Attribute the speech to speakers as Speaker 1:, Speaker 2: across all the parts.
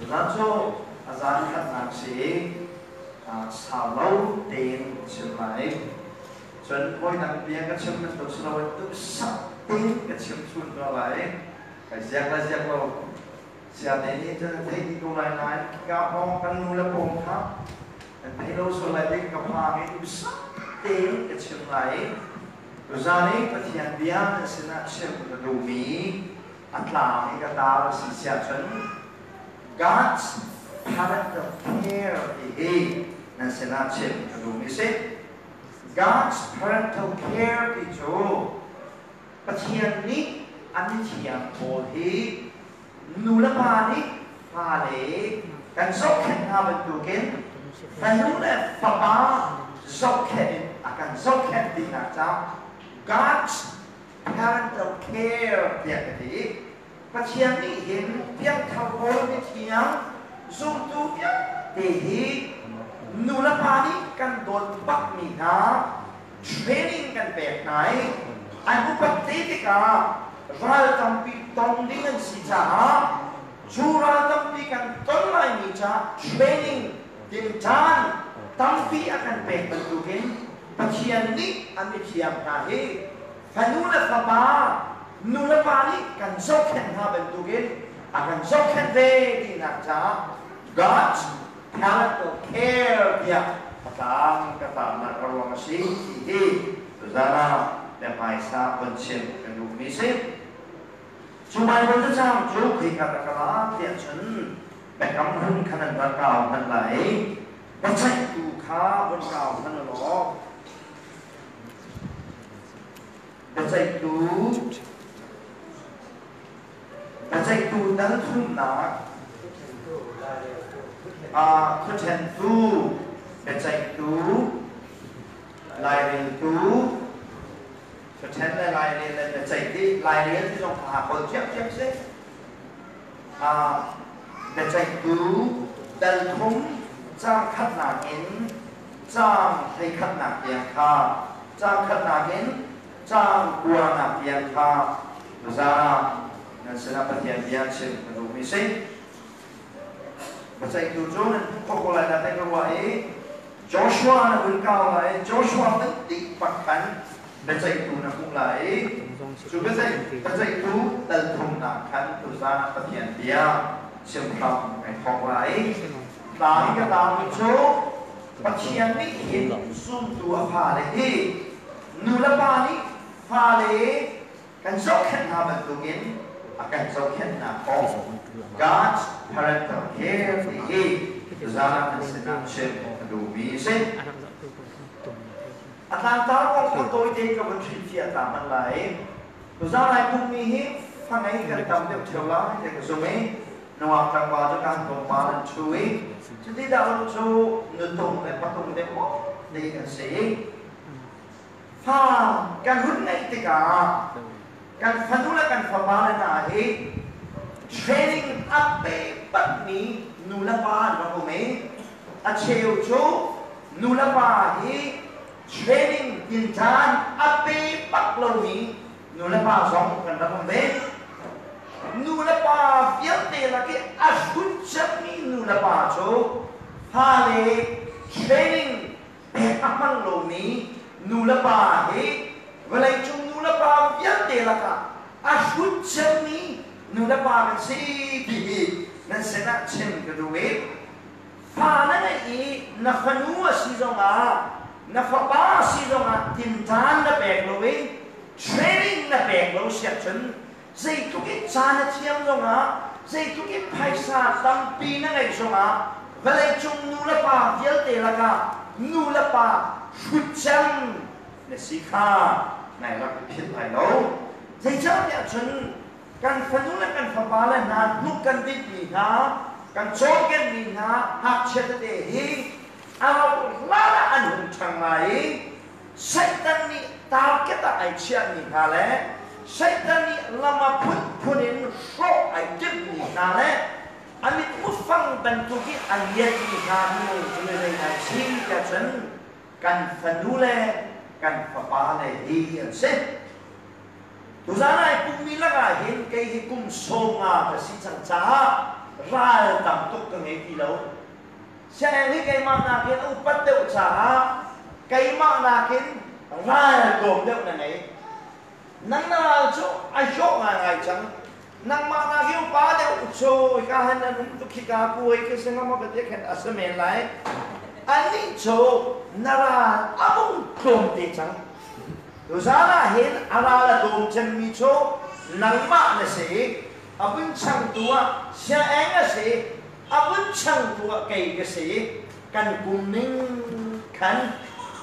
Speaker 1: Tuzaan cu a zan khatnak si i sau lo tein chim lai. Cun voidang bia ka chim bantuk si loin duhsah tein ka chim chun tuah lai. Kai ziak le ziak lo. Siate nih cun an theih dih ko lai nain khika hrawng kan nu le pawng kha an thei lo sual lai ding ka phang i duhsah tein ka chim lai. Tuzaan i Pathian bia nan sinah chim ka duhmi a tlang i ka tar a si siah cun God's parental care ti hi nan sinah chim ka duhmi si. God's parental care ti cu Pathian nih a mithiang pawl hi nu le pa nih fale kan zohkhenh hna bantukin fanu le fapa zohkhenh in a kan zohkhenh tinak caah God's parental care tiah ka ti. Pathian nih hin piangthar pawl mithiang zumtu vialte hi nu le pa nih kan dawt bakmi hna training kan pek hna i an upat te tikah ral tampi tong ding an si caah cu ral tampi kan ton laimi caah training tinṭan tampi a kan pek bantukin Pathian nih a mithiam hna hi fanu le fapa nu le pa nih kan zohkhenh hna bantukin a kan zohkhenh ve tinak caah God's parental care tiah a tlang ka tarnak a ruang a si ti hi tuzaan ah na hmaisa von chim ka duhmi si. Cu Baibal cacang cu khika ka kal tiah cun biakam hlun khan an rak kau hmanh lai biaceihtu kha vun kau hmanh law biaceihtu biaceihtu dal thumnak khuṭhentu biaceihtu laireltu khuṭhen le lairel le biaceih ti lairel ti zong kha kawl ṭhiamṭhiam si. Biaceihtu dal thum caang khatnak in caang 11nak tiang kha, caang khatnak in caang kuanak tiang kha tuzaan ah nan sinah Pathian bia chim ka duhmi si. Biaceihtu cu nan hmuh khawh ko lai dah ti ka ruah i Joshua na hun kau lai, Joshua nan dih bak khan biaceihtu na hmuh lai i cu biaceihtu dal thumnak khan tuzaan ah Pathian bia chim hram kai thawk lai. Tlang i ka taangmi cu Pathian nih hin zumtu a fale hi nu le pa nih fale kan zohkhenh hna bantukin a kan zohkhenhnak kong God's parental care ti hi tuzaan ah nan sinah chim ka duhmi a si. A tlangtar kong kha tawite ka vun hrilhfiah ta hmanh lai. Tuzaan lai pummi hi fangei kan tam deuh ṭheo lai ti ka zumh i nungak tlangval cu kan tlawmpal an ṭhu i cuti dah cu nutung le patung deuh maw ti kan si i fa kan hun ngeih tikah kan fanu le kan fapa le hna hi training a pe bakmi nu le pa an rak um i a cheu cu nu le pa hi training tinṭan a pe bak lomi nu le pa zong kan rak um ve. Nu le pa vialte lak i a hrut cemmi nu le pa cu fale training pek a hmang lomi nu le pa hi vawleicung nu le pa vialte lakah a hrut cemmi nu le pa kan si ti hi nan sinah chim ka duh i fa na ngeih i na fanu a si zongah na fapa a si zongah tinṭan na pek lo i training na pek lo siah cun zeitluk in ca na thiam zongah, zeitluk in phaisa tampi na ngeih zongah vawleicung nu le pa vialte lakah nu le pa hrut cem na si kha nai rak i philh lai lo. Zeicahtiah cun kan fanu le kan fapa le hna hnuk kan dinhmi hna, kan cawmkenmi hna ngakchia tete hi a rauh hlan ah an hung ṭhang lai i Satan nih target ah ai chiahmi hna le Satan nih lam a phunphun in hrawh ai timhmi hna le a mitmu fang bantuk i a ngiatmi hna minung cu zei hna si tiah cun kan fanu le kan fapa le hi an si. Tuzaan ai pummi lakah hin kei hi kum 50 ka si cang caah Ral tam tuk ka ngei ti lo. Sianginn hi keimah nakin a upat deuh caah keimah nakin ral tlawm deuh na ngei. Nang na ral cu a hlawh ngaingai cang. Nangmah nakin upa deuh cu hika han an um tuk hika puai ka si ngam ka ti khan a si men lai. Anih cu na ral a hung tlawm te cang. Tuzaan ah hin a ral a tlawm cemmi cu nangmah na si i a vun changtu ah siaeng a si, a vun changtu ah kei ka si i kan kum ning khan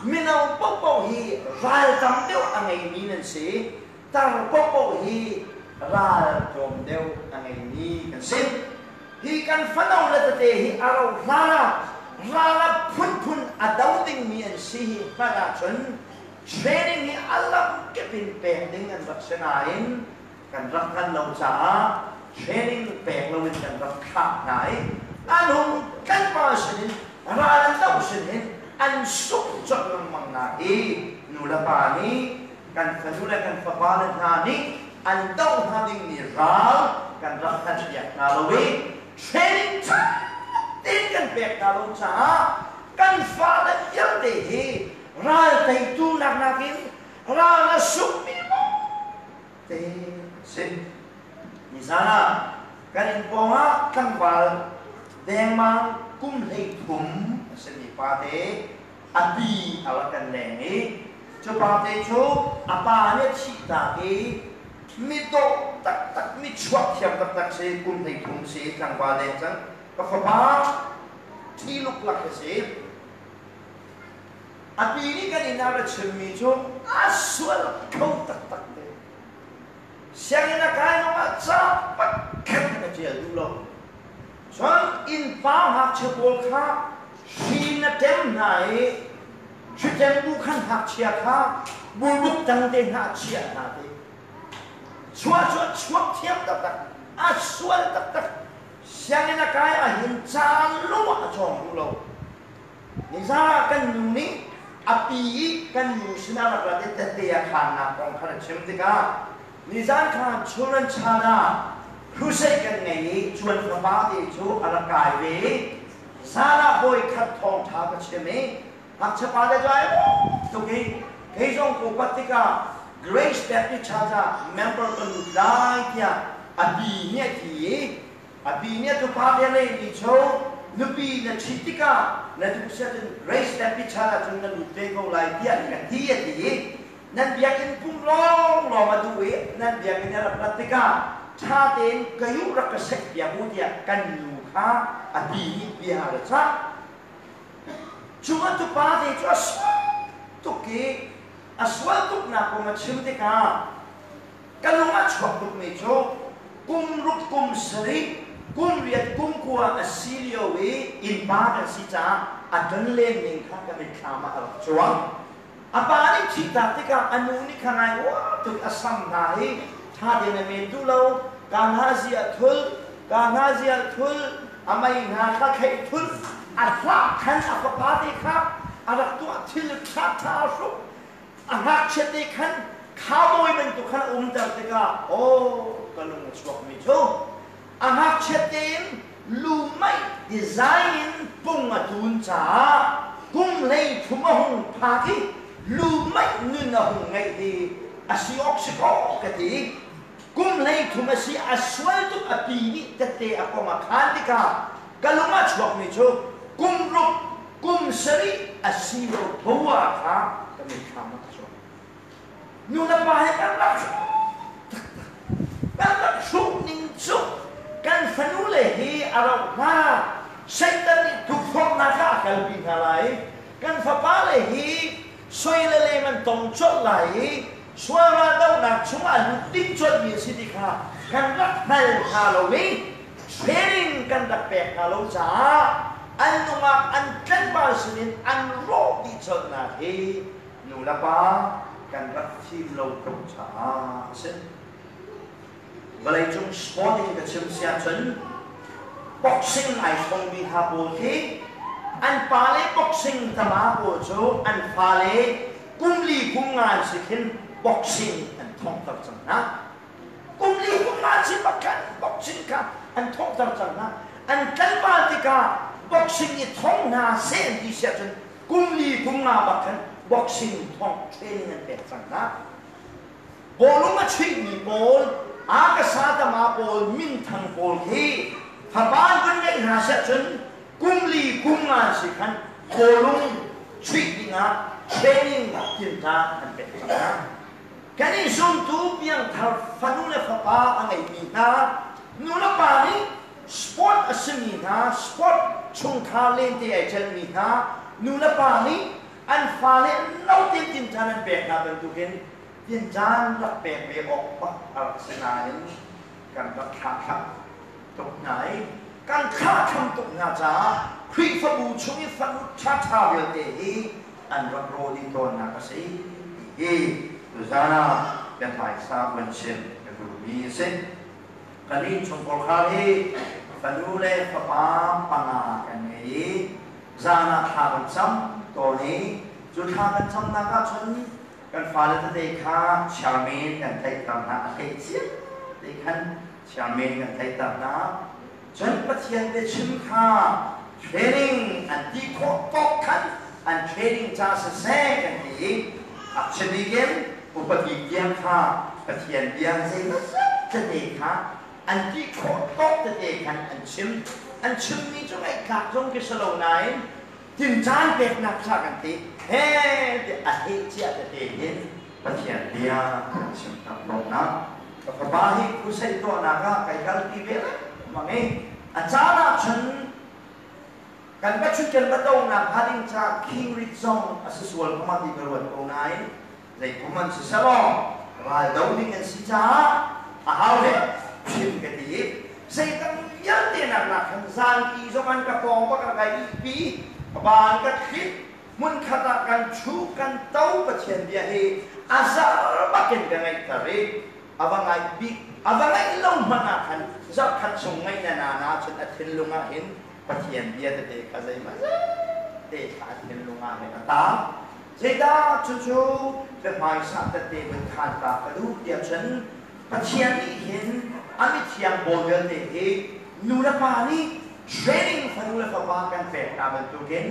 Speaker 1: mino paohpaoh hi ral tam deuh a ngeimi nan si, tar paohpaoh hi ral tlawm deuh a ngeimi kan si. Hi kan fano le tete hi a rauh hlan ah ral a phunphun a do dingmi an si hi hngalh ahcun training hi a lamkip in pek ding an rak si nain kan rak hngalh lo caah training pek loin kan rak thlah hna i an hung tlangval sinin ral an doh sinin an sungh colh lengmang hna hi nu le pa nih kan fanu le kan fapa le hna nih an doh hna dingmi ral kan rak hngalhpiak hna lo i training ṭha tein kan pek hna lo caah kan fale vialte hi ral teitu nak nakin ral a sungmi maw te si. Nizan ah kan inn pawngah tlangval dengmang kum 13 a simi pate a pi a rak kan leng i cu pate cu a pa nih a thihtak i mi dawh taktak mi chuak thiam taktak si, kum 13 si, tlangval deng cang, ka fapa thi luklak a si. A pi nih kan inn ah ra chimmi cu a sual kho taktak te. Sianginn a kai zongah ca pakhat a ṭial duh lo. Cun innpa ngakchia pawl kha hri na ṭem hna i hriṭem bu khan ngakchia kha burbuk tang te hna a chiah hna ti. Chuah cu a chuak thiam taktak, a sual taktak. Sianginn a kai ahhin ca lung ah a cawng duh lo. Nizan ah kan nu nih a pi i kan nu sinah rak rat i tette a khaannak kong kha na chim tikah nizan kha children chan ah crusade kan ngei i cuan fapa te cu a rak kai ve i zan ah hawi khat thawngṭha ka chim i ngakchia pa te cu ai tuk i kei zong ka upat tikah Grace Baptist Church ah member ka lut lai tiah a pi nih a ti i A pi nih a tupa te lei mi cho nupi na ṭhit tikah na duh siahcun Grace le Pichal ahcun na lut ve ko lai tiah ka ti a ti i nan biakinn pumh lawnglawng a duh i nan biakinn a rak rat tikah ṭha tein ka yuh rak ka sek piak u tiah kan nu kha a pi nih bia a cah. Cu a tupa te cu a sual tuk i a sual tuknak kong a chim tikah Ka lung a chuak tukmi cu kum ruk kum sarih kum riat kum kua a si lio i innpa kan si caah a ton len ning kha ka mitthlam ah a rak cuang. A pa nih thihtak tikah a nu nih kha ngai uar tuk a sam hna hi ṭha tein a men duh lo, ka hna zi a thul, ka hna zi a thul, a mei hna kha kheih thul, a hlah khan a fapa te kha a rak tuah thil ṭha ṭha a hruk. A ngakchia te khan cowboy bantuk khan a umter tikah aw ka lung a chuakmi cu a ngakchia tein lumai design in pung a tun caah kum 13 a hung phak i lumai nun a hung ngeih hi a si awk si ko ka ti. Kum 13 a si, a sual tuk, a pi nih tette a kong a khan tikah ka lung a chuakmi cu kum ruk kum sarih a si lo poah kha ka mitthlam ah ka cuang. Nu le pa he kan rak taktak kan rak hruh ning cu kan fanu le hi a rauh hna Satan nih tukforhnak ah a kalpi hna lai, kan fapa le hi soi le lem an tong colh lai i sual raldohnak chungah lut ding colhmi a si ti kha kan rak hngal hna lo i training kan rak pek hna lo caah an nungak an tlangval sinin an rawh dih colhnak hi nu le pa kan rak fim lo ko caah a si. Vawleicung sport in ka chim si ahcun boxing ai thongmi hna pawl khi an pale boxing tama pawl cu an fale kum li kum nga an si khin boxing an thonghter cang hna. Kum li kum nga si bak khan boxing kha. An thonghter cang hna. An tlangval tikah boxing i thong hna seh an ti si ahcun kum li kum nga bak khan boxing thongh training an pek cang hna. Bawlung a chuihmi pawl, Akasa tama pawl, minthang pawl khi fapa an vun ngeih hna si ahcun kum li kum nga si khan bawlung chuih dingah training tinta an pek cang hna. Kan i zumtu piangthar fanu le fapa a ngeimi hna nu le pa nih sport a simi hna, sport chungkhar lente ai celhmi hna nu le pa nih an fale no tein tinṭan an pek hna bantukin tinṭan rak pek ve awk bak a rak si nain kan rak thlahthlam tuk hna i kan thlahthlam tuk hna caah Khrihfabu chung i fanu ṭhaṭha vialte hi an rak raw dih tawnnak a si ti hi tuzaan ah biahmaisa vun chim ka duhmi a si. Kan innchungkhar khar hi fanu le fapa panga kan ngei i zan ah thla kan cam tawn i cu thla kan camnak ah cun kan fale tete kha chairman kan tlaihter hna, a theih cia te khan chairman kan tlaihter hna. Cun Pathian biachim kha training an ti khawh tawk khan an training ca siseh kan ti i a chimik in upadi tiang kha Pathian bia zeimawzat tete kha an ti khawh tawk tete khan an chim. An chimmi cu ngaihtlak zong khi si lo nain tinṭan peknak kha kan ti he tiah a heh cia tete in Pathian bia kan chim tak lawmnak. Ka fapa hi crusade tuahnak ah kai kalpi ve lengmang i a caan ah cun kan va chut kan va donak hnga ding caah King Rit zong a si sual ko ma ti ka ruat ko nain zeikum an si selaw ral do ding an si caah a hau he chim ka ti i zeidang vialte nak nak khan zanki zong an ka pawng bak a ka ihpi ban ka thlit hmunkhat ah kan chu kan to Pathian bia hi a zar bakin ka ngaihter i a va ngaih bik a va ngaih lo hmanh ah khan zarhkhat chung ngaih na na na cun a thinlung ah hin Pathian bia tete kha zeimah te kha a thinlung ah hin a taang. Zeidah cucu biahmaisa tete vun khaan ta ka duh tiah cun Pathian nih hin a mithiang pawl vialte hi nu le pa nih training fanu le fapa kan pek hna bantukin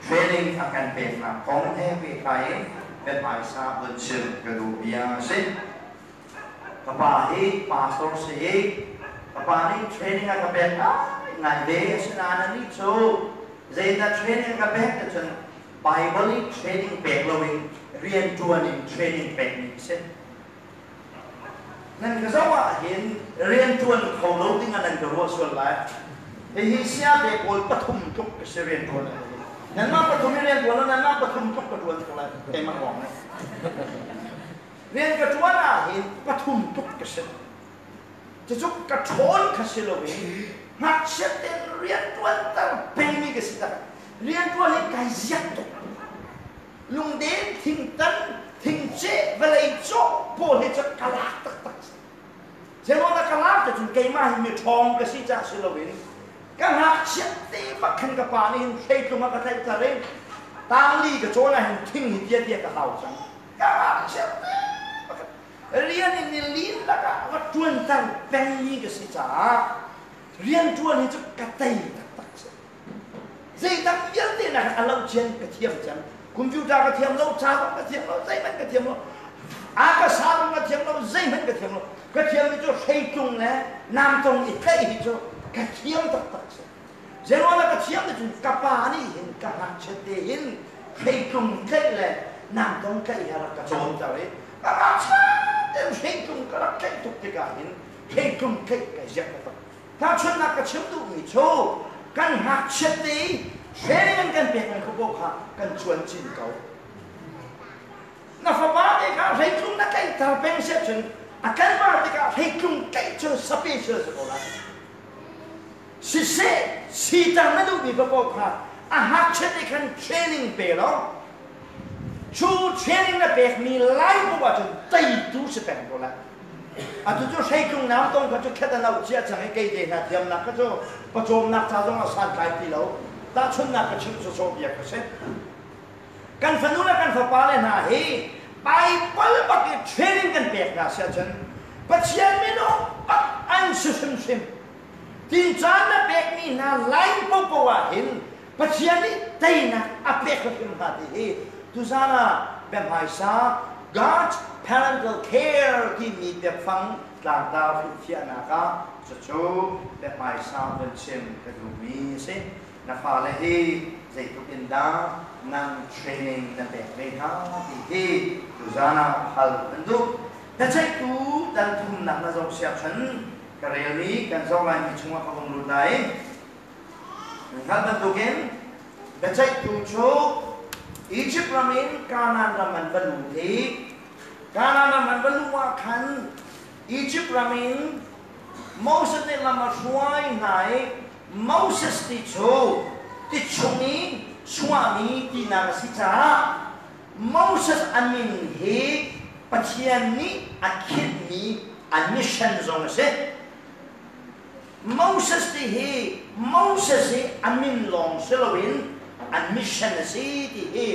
Speaker 1: training a kan peknak kong he pehtlai in biahmaisa vun chim ka duh bia a si. Ka pa hi pastor si i ka pa nih training a ka pek ngai ve. Asinain anih cu zeidah training a ka pek ti cun Bible i training pek loin rianṭuan in training pekmi a si. Nan ka zoh ahhin rianṭuan kho lo dingah nan ka ruah sual lai. Hihi siate pawl pathum tluk ka si rianṭuan a hi. Nanmah pathum i rianṭuan lo nanmah pathum tluk ka ṭuan ko lai keimah ruang nih. Rian ka ṭuan ahhin pathum tluk ka si. Cucu ka ṭhawn kha si loin ngakchia tein rianṭuanter pengmi ka si tak. Rianṭuan hi kai ziak tuk. Lungden thingtan thingceh vawlei cawh pawl hi cu ka lak taktak si. Zeiruang dah ka lak ti cun keimah hi mi ṭhawng ka si caah si loin ka ngakchiat te bak khan ka pa nih hin hreitlung a ka tlaihter i tangli ka cawn ah hin thing hi tia tia ka hau cang. Ka ngakchiat te bak rian in ni lin lakah va ṭuanter pengmi ka si caah rianṭuan hi cu ka tei taktak si. Zeidang vialte nak a lo cian ka thiam cang. Computer ka thiam lo, ca zong ka thiam lo, zeihmanh ka thiam lo. A ka sa zong ka thiam lo, zeihmanh ka thiam lo. Ka thiammi cu hreitlung le namtong i tlaih hi cu ka thiam taktak si. Zeiruangah ka thiam ti cun ka pa nih hin ka ngakchiat te hin hreitlung tlaih le namtong tlaih hi a rak ka cawnter i ka ngakchia tein hreitlung ka rak tlaih tuk tikah hin hreitlung tlaih kai ziak taktak. Tahchunhnak ka chim duhmi cu kan ngakchiat te i training an kan pek mi kha kha kan cuan chin ko. Na fapa te kha hreitlung na tlaihter peng siah cun a tlangval tikah hreitlung tlaih cu special si ko lai. Siseh siter na duhmi paoh kha a ngakchiat te khan training pe law cu training na pekmi lai paoh ahcun teitu si peng ko lai. Atu cu hreitlung namtong kha cu khet an auh cia cang i kei te hna thiamnak kha cu pawcawmnak ca zong ah santlai ti lo. Tahchunhnak ka chim sawsawh bia ka si. Kan fanu le kan fapa le hna hi Bible bak i training kan pek hna si ahcun Pathian minung bak an si hrimhrim. Tincan na pekmi hna line popo ah hin Pathian nih teinak a pek hrimhrim hna ti hi tuzan ah biahmaisa God's parental care timi biafang tlangtar hrilhfiahnak ah cucu biahmaisa vun chim ka duhmi a si. Na fale hi zeitluk in dah nang training na pek ve hna ti hi tuzan ah hal kan duh. Biaceihtu dal thumnak na zoh siah cun ka relmi kan zoh laimi chungah ka vung lut lai. Hngalh bantukin biaceihtu cu Izipt ram in Kanaan ram an va lut i Kanaan ram an va luh ah khan Izipt ram in Moses nih lam a hruai hna i Moses ti cu ti chung i chuahmi tinak a si caah Moses a min hi Pathian nih a khinhmi a mission zong a si. Moses ti hi Moses hi a min lawng si loin a mission a si ti hi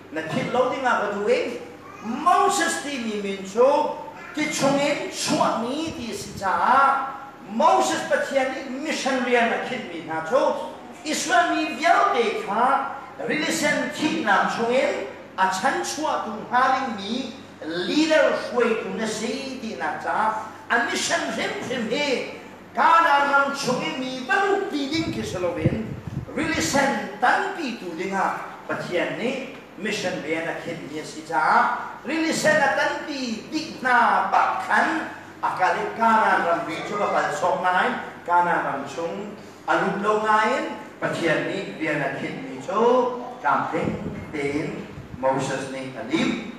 Speaker 1: na philh lo dingah ka duh i Moses timi min cu ti chungin chuahmi ti a si caah Moses Pathian nih mission rian a khinhmi hna cu Israel mi vialte kha Rili Sen thihnak chungin a chanchuahtu hnga dingmi leader hruaitu na si tinak caah a mission hrimhrim hi Kanaan ram chung i mi va luhpi ding khi si loin Rili Sen tanpitu dingah Pathian nih mission rian a khinhmi a si caah Rili Sen a tanpi dih hna bak khan a kal i Kanaan ramri cu va pal sawk nain Kanaan ram chung a lut lo nain Pathian nih rian a khinhmi cu tlamtling tein Moses nih a lim.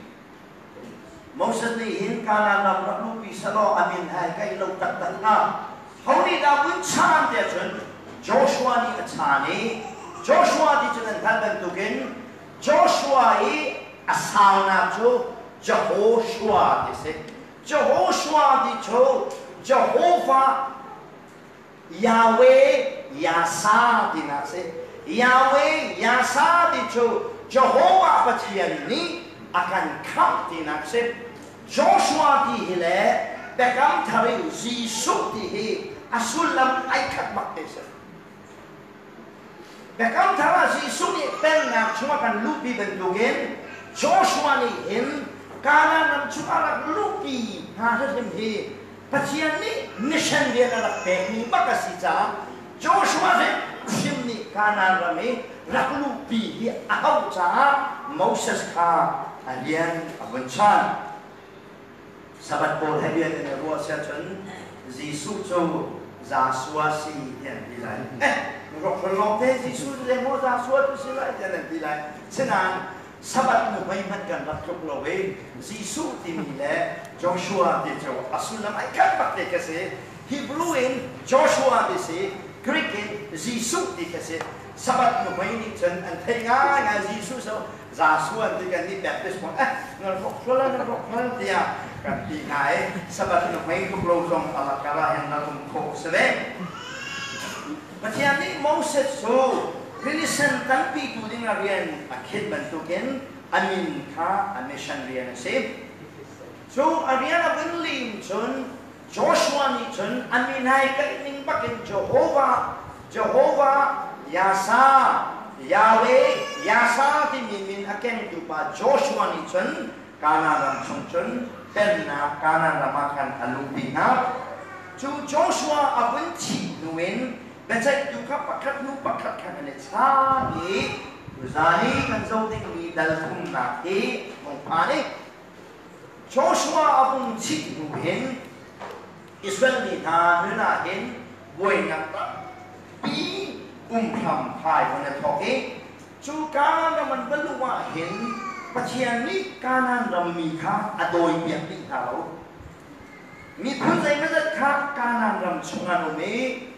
Speaker 1: Moses nih hin Kanaan ram rak luhpi selaw a min hai kaih lo taktak hnga. Ho nih dah vun chaan tiah cun Joshua nih a chaan i Joshua ti cu nan hngalh bantukin Joshua i a saunak cu Jehoshua ti si. Jehoshua ti cu Jehovah Yahweh Yasa tinak a si. Yahweh Yasa ti cu Jehovah Pathian nih a kan khamh tinak a si. Joshua ti hi le Biakam Thar i Jesuh ti hi a sullam ai khat bak te si. Biakam Thar ah Jesuh nih pennak chungah kan luhpi bantukin Joshua nih hin Kanaan ram chungah rak luhpi hna hrim hi Pathian nih mission rian a rak pekmi bak a si caah Joshua hrimhrim nih Kanaan ram i rak luhpi hi a hauh caah Moses kha a rian a vun chan. Sabbath pawl he rian in a ruah siahcun Jesuh cu Joshua si ti an ti lai. Eh, rawkhrol lawngte Jesuh cu zeimaw Joshua cu si lai tiah an ti lai. Sinain Sabbath nuhmei hmanh kan rak tluk lo i Jesuh timi le Joshua ti cu a sullam ai khat bak te khi si. Hebrew in Joshua ti si, Greek in Jesuh ti khi si. Sabbath nuhmei nih cun an theih ngaingai Jesuh so Joshua ti kan nih Baptist pawl eh nan rawk hral nan rawk hral tiah kan ti hna i Sabbath nuhmei tluk lo zong a lakar ah hin rak um khawh si ve. Pathian nih Moses cu Rili Sen tanpitu dingah rian a khinh bantukin a min kha a mission rian a si. Cu a rian a vun lim cun Joshua nih cun a min ai kaih ning bakin Jehovah, Jehovah, Yasa, Yahweh, Yasa timi min a kengtu pa Joshua nih cun Kanaan ram chung cun pennak Kanaan ram ah khan a luhpi hna. Cu Joshua a vun thih hnu in biaceihtu kha pakhat hnu pakhat khan an i chaan i tuzan i kan zoh dingmi dal thumnak hi hung phan i Joshua a vung thih hnu hin Israel mi hna nun ah hin buainak tampi um hram thai vun a thawk i cu Kanaan ram an va luh ah hin Pathian nih Kanaan rammi kha a dawipiak dih hna lo. Miphun zeimawzat kha Kanaan ram chung an um i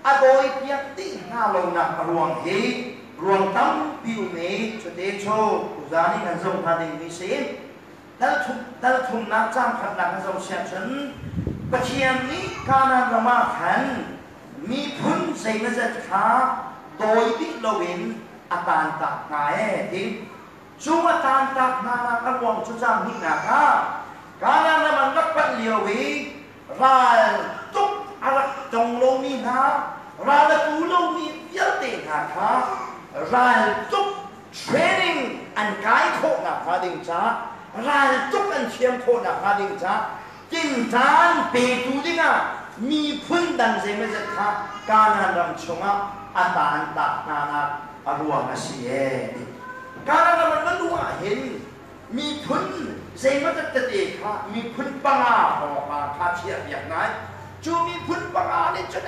Speaker 1: a dawipiak dih hna lonak a ruang hi ruang tampi um i cute cu tuzaan i kan zoh hnga dingmi si. Dal thumnak caang khatnak kan zoh siah cun Pathian nih Kanaan ram ah khan miphun zeimawzat kha dawi dih loin a taantak hna ee ti. Cu a taantak hnanak a ruang cu caang hnihnak ah Kanaan ram an rak panh lio i ral tuk a rak tong lomi hna, Ral a tu lomi vialte hna kha raltuk training an kai khawh nakhnga ding caah, raltuk an thiam khawh nakhnga ding caah tinṭan petu dingah miphun dang zeimawzat kha Kanaan ram chungah a taantak hnanak a ruang a si ee. Kanaan ram an va luh ah hin miphun zeimawzat tete kha miphun panga hrawng kha chiahpiak hna i cu miphun panga nih cun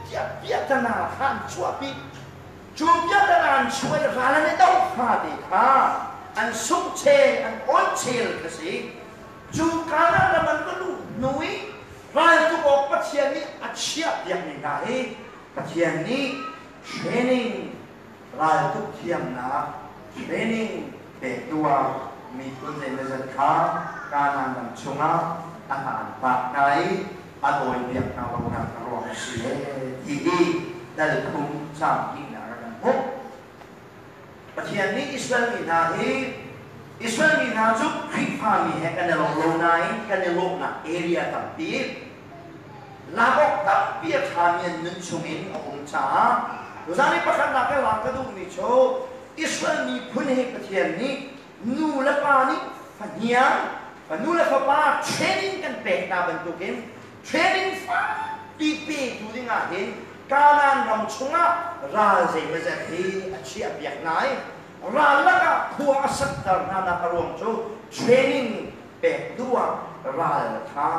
Speaker 1: tiah piahtana kha an chuahpi. Cu piahtana an chuah i ral an i doh fate kha an sungh chel, an awn chel kha si. Cu Kanaan ram an va luh hnu i raltuk awk Pathian nih a chiahpiakmi hna hi Pathian nih training raltuk thiamnak training pek duh ah miphun zeimawzat kha Kanaan ram chungah a taantak hna i a dawipiak hna lonak a ruang a si ee ti hi dal thum caang hnihnak ah kan hmuh. Pathian nih Israel mi hna hi Israel mi hna cu Khrihfa mi he kan i lo lo nain kan i lawhnak area tampi lak awk tampi a ṭhami an nun chungin a um caah tuzaan i pakhatnak i lak ka duhmi cu Israel miphun hi Pathian nih nu le pa nih fahniang fanu le fapa training kan pek hna bantukin training fakpi petu dingah hin Kanaan ram chungah ral zeimawzat hi a chiahpiak hna i ral lakah khua a sakter hnanak a ruang cu training pek duh ah ral kha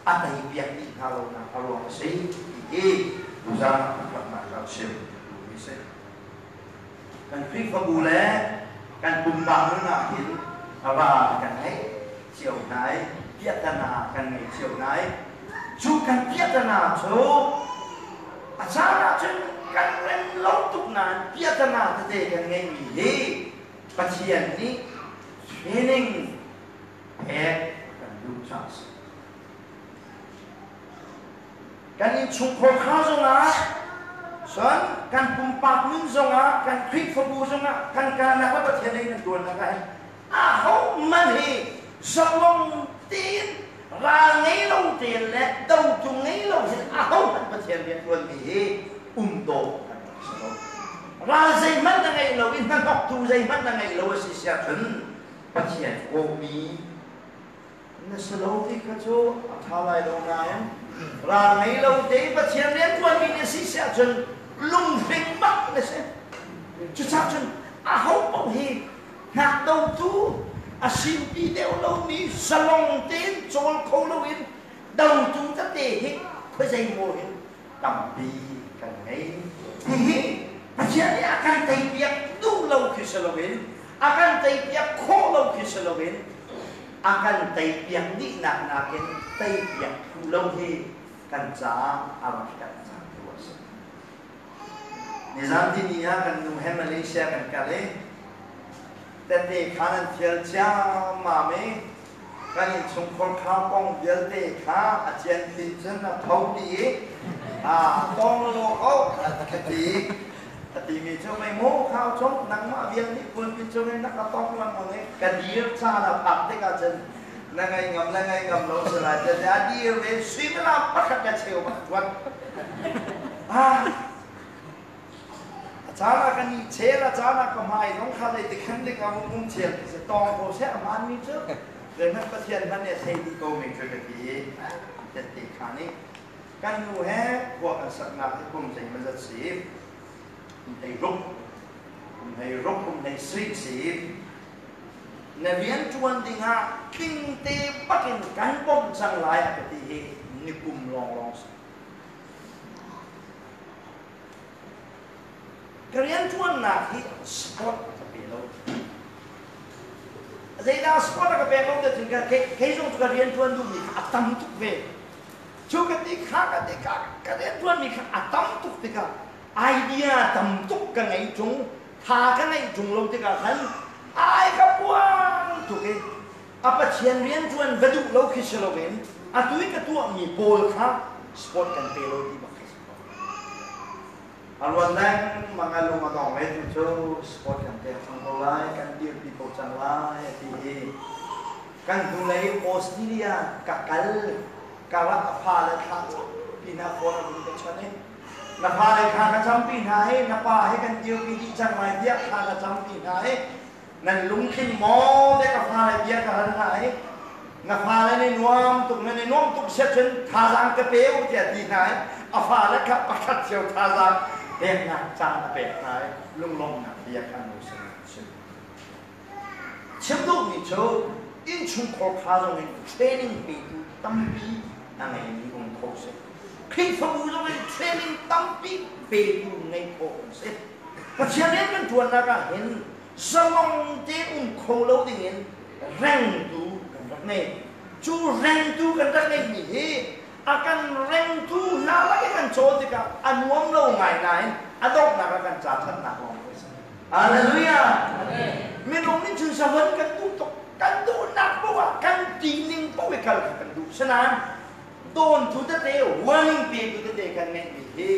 Speaker 1: a teipiak dih hna lonak a ruang a si ti hi tuzaan pakhatnak ah chim duhmi si. Kan Khrihfabu le kan pumpak nun ah hin ral kan ngei cio hna i piahtana kan ngei cio hna i cu kan piahtana cu a caan ahcun kan rem lo tuk nain piahtana tete kan ngeihmi hi Pathian nih training pek kan duh caah a si. Kan innchungkhar kha zongah cun kan pumpak nun zongah kan Khrihfabu zongah kan kalnak le Pathian lei kan tuannak ah hin ahohmanh hi zalong tein ral ngei lo tein le dotu ngei lo hin ahohmanh Pathian rian ṭuanmi hi um dawh kan rak si lo. Ral zeihmanh na ngeih lo i hnahnawktu zeihmanh na ngeih lo a si siah cun Pathian kawhmi na si lo ti kha cu a ṭha lai lo nain ral ngei lo te Pathian rianṭuanmi na si si ahcun lunghring bak na si. Cucaah cun aho paoh hi hngakdotu a sinpi deuh lomi zalong tein cawl kho loin dotu tete hi khuazei maw hin tampi kan ngei. Hihi Pathian nih a kan teipiak duh lo khi si loin a kan teipiak khawh lo khi si loin a kan teipiak dihnak nakin teipiak phu lo hi kan caah a rak kan cangtu a si. Nizan tini ah kan nu he Malaysia kan kal i tete khan an thial ciammam i kan innchungkhar kha kong vialte kha a cian thin cun a tho dih i a tong lo ko a ti. A timi cu mei maw khau chung nangmah vial nih pulpit cung in na ka tong lengmang i ka dir caan a phak tikah cun na ngei ngam le ngei ngam lo si lai tiah a dir ve suimilam pakhat le cheu bak tuan. Ah, a caan ah kan i chel, a caan ah ka hmai zong kha zei ti khan ding ah um chel ti si tong ko seh a hmaanmi cu zeihmanh Pathian hmanh nih a thei dih ko mi cu ka ti i tette kha nih kan nu he khua kan saknak hi kum zeimawzat si kum 16 kum 16 kum 17 si na rian ṭuan dingah tling te bakin kan bawmh cang lai a ka ti hi nikum lawnglawng si. Ka rianṭuannak hi sport ka pe lo. Zeidah sport a ka pek lo te cun kei zong cu ka rianṭuan duhmi kha a tam tuk ve. Cu ka ti kha ka ti kha ka rianṭuanmi kha a tam tuk tikah idea tam tuk ka ngei ṭung, tha ka ngeih ṭung lo tikah khan ai ka puang tuk i a Pathian rianṭuan va duh lo khi si loin atu i ka tuahmi pawl kha sport kan pe lo ti bak khi si ko. A luan lengmang a lung a dong ve tu cu sport kan pek cang ko lai, kan dirpi ko cang lai a ti i kan hnulei Australia ka kal karah a fa le thla pinah phone a vun ka chawnh i Na fale kha ka campi hna i na pa he kan dirpi dih cang lai tiah thla ka campi hna i nan lungtling maw te ka fale bia ka hal hna i na fale nih nuam tuk nan i nuam tuk siah cun thazaang ka pe u tiah ti hna i a fale kha pakhat cio thazaang peknak caan a pek hna i lunglawmhnak bia kha nu sin ah chim. Chim duhmi cu innchungkhar kha zong in training petu tampi a ngeimi um kho si. Khrihfabu zong in training tampi petu ngei khawh um si. Pathian rian kan ṭuannak ah hin zalong te um kho lo dingin rengtu kan rak ngei. Cu rengtu kan rak ngeihmi hi a kan rengtu hna lak i kan cawl tikah a nuam lo ngai nain a donghnak ah kan ca ṭhatnak lawng a si. Hallelujah! Minung nih cun zavan kan duh tuk. Kan duhnak paoh ah kan tining paoh i kal kha kan duh. Sinain dawntu tete, warning petu tete kan ngeihmi hi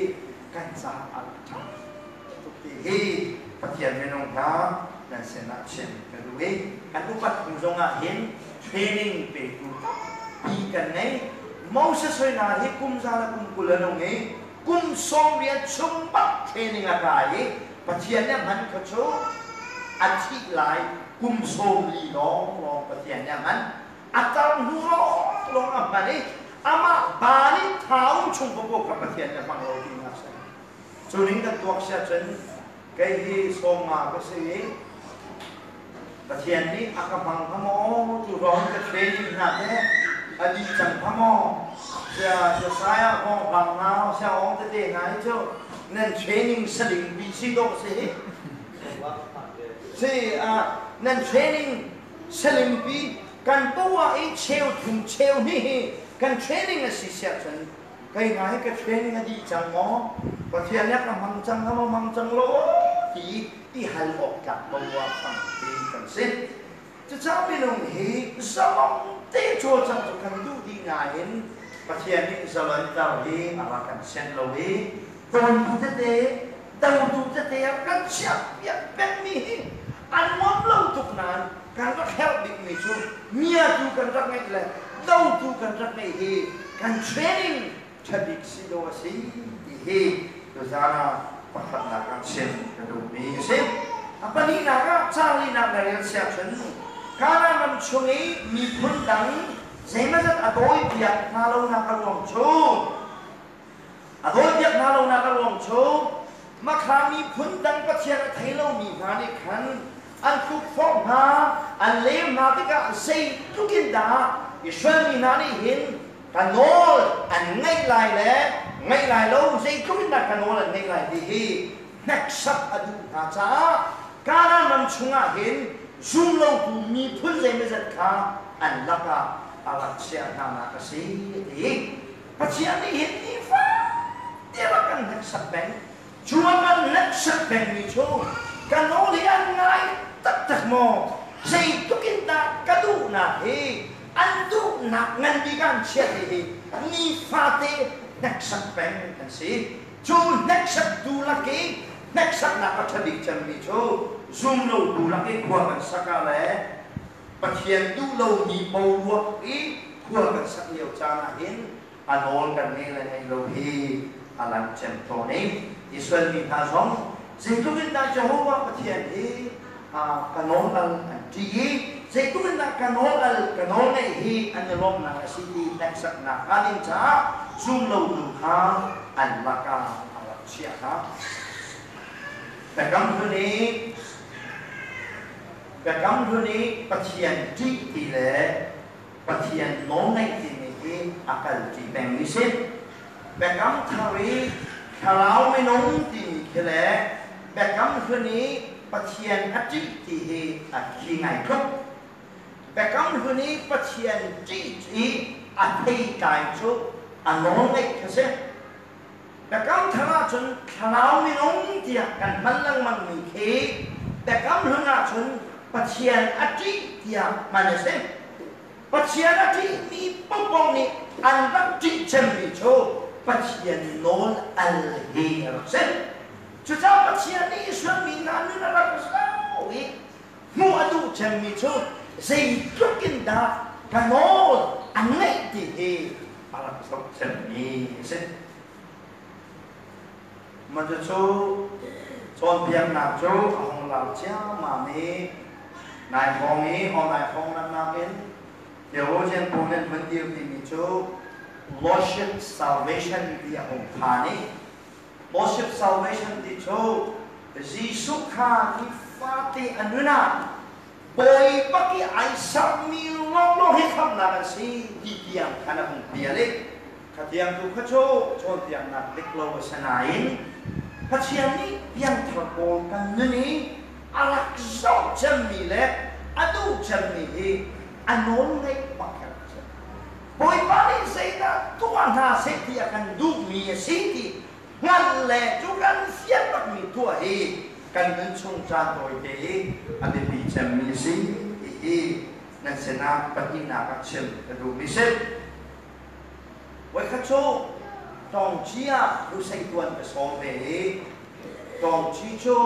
Speaker 1: kan caah a rak ṭha tuk ti hi Pathian minung hna nan sinah chim ka duh i kan upat hnu zongah hin training petu tampi kan ngei. Moses hoi hna hi kum za le kum 20 a nung i kum 80 chung bak training a kai i Pathian nih a hman kha cu a thih lai kum 40 lawnglawng Pathian nih a hman. A tar hnu lawnglawng a hman i amah ba nih thaum chung paoh kha Pathian nih a hmang lo tinak a si. Cu ning kan tuak si ahcun kei hi 50 ka si i Pathian nih a ka hmang hnga maw? Tu hrawng ka training hna teh a dih cang hnga maw? Sia Josiah hawng hlang hna sia ong tete hna hi cu nan training saling pi si dawh si hi. Si nan training saling pi kan poah i cheu thum cheu hnih hi kan training a si siah cun kei hna hi ka training a dih cang maw? Pathian nih a ka hmang cang hnga maw hmang cang lo ti i hal awk tlak boruak tampi kan si. Cucaah minung hi zalong te cawlcangh cu kan duh dih nain Pathian nih zalonter hi a rak kan sianh lo i tawntu tete, dotu tete ah kan chiahpiak pengmi hi a nuam lo tuk nain kan rak herh bikmi cu miatu kan rak ngeih le dotu kan rak ngeih hi kan training ṭhabik si dawh a si ti hi tuzaan ah pakhatnak ah chim ka duhmi a si. A pahnihnak ah caanglinak na rel siah cun Kanaan ram chung i miphun dang zeimawzat a dawipiak hna lonak a ruang cu a dawipiak hna lonak a ruang cu makha miphun dang Pathian a thei lomi hna nih khan an tukforh hna an lem hna tikah zeitluk in dah Israel mi hna nih hin ka nawl an ngaih lai le ngaih lai lo zeitluk in dah ka nawl an ngaih lai ti hi hneksak a duh hna caah Kanaan ram chungah hin zumlotu miphun zeimawzat kha an lakah a rak chiah hnanak a si a ti. Pathian nih hin nifatin rak kan hneksak peng. Cu a kan hneksak pengmi cu ka nawl hi an ngai taktak maw? Zeitluk in dah ka duhnak hi an duhnak ngan bik ah an chiah ti hi nifate hneksak peng an si. Cu hneksaktu lak i hneksaknak a ṭha bik cemmi cu zumlotu lak i khua kan sak ah le Pathian duh lomi boruak i khua kan sak lio caan ah hin a nawl kan ngei le ngei lo hi a lang cem tawn i Israel mi hna zong zeitluk in dah Jehovah Pathian hi ka nawl al an ṭih i zeitluk in dah ka nawl al ka nawl ngeih hi an i lawmhnak a si ti hneksaknak hnga ding caah zumlotu kha an lakah a rak chiah hna. Biakam Hlun i Biakam Hlun i Pathian ṭih ti le Pathian nawlngaih timi hi a kalṭi pengmi si. Biakam Thar i thlarau minung timi khi le Biakam Hlun i Pathian a ṭih ti hi a khi ngai tluk. Biakam Hlun i Pathian ṭih i a theitlai cu a nawlngaih kha si. Biakam Thar ahcun thlarau minung tiah kan hman lengmangmi khi Biakam Hlun ahcun Pathian a ṭih tiah hman a si. Pathian a ṭihmi paohpaoh nih an rak ṭih cemmi cu Pathian nawl al hi a rak si. Cucaah Pathian nih Israel mi hna nun a rak zoh i hmuh a duh cemmi cu zeitluk in dah ka nawl an ngaih ti hi a rak zoh cemmi a si. Mah cucu cawnpiaknak cu a hung lar ciammam i nai hrawng i online hrawng lannak in theologian pawl nih an vun dirpimi cu Lordship Salvation ti a hung phan i Lordship Salvation ti cu Jesuh kha nifate a nun ah bawi bak i ai sermi lawnglawng hi khamhnak an si ti tiang khan a hung pial i Khatiang tu kha cu cawnpiaknak dik lo a si nain Pathian nih piangthar pawl kan nun i a rak zoh cemmi le a duh cemmi hi a nawl ngaih bak a rak si. Bawipa nih zeidah tuah hna seh ti a kan duhmi a si ti hngalh le cu kan fian bakmi tuah hi kan nun chung caan tawite i a biapi cemmi a si ti hi nan sinah pahnihnak ah chim ka duhmi si. Voikhat cu Tawngci ah crusade tuan ka sawm ve i Tawngci cu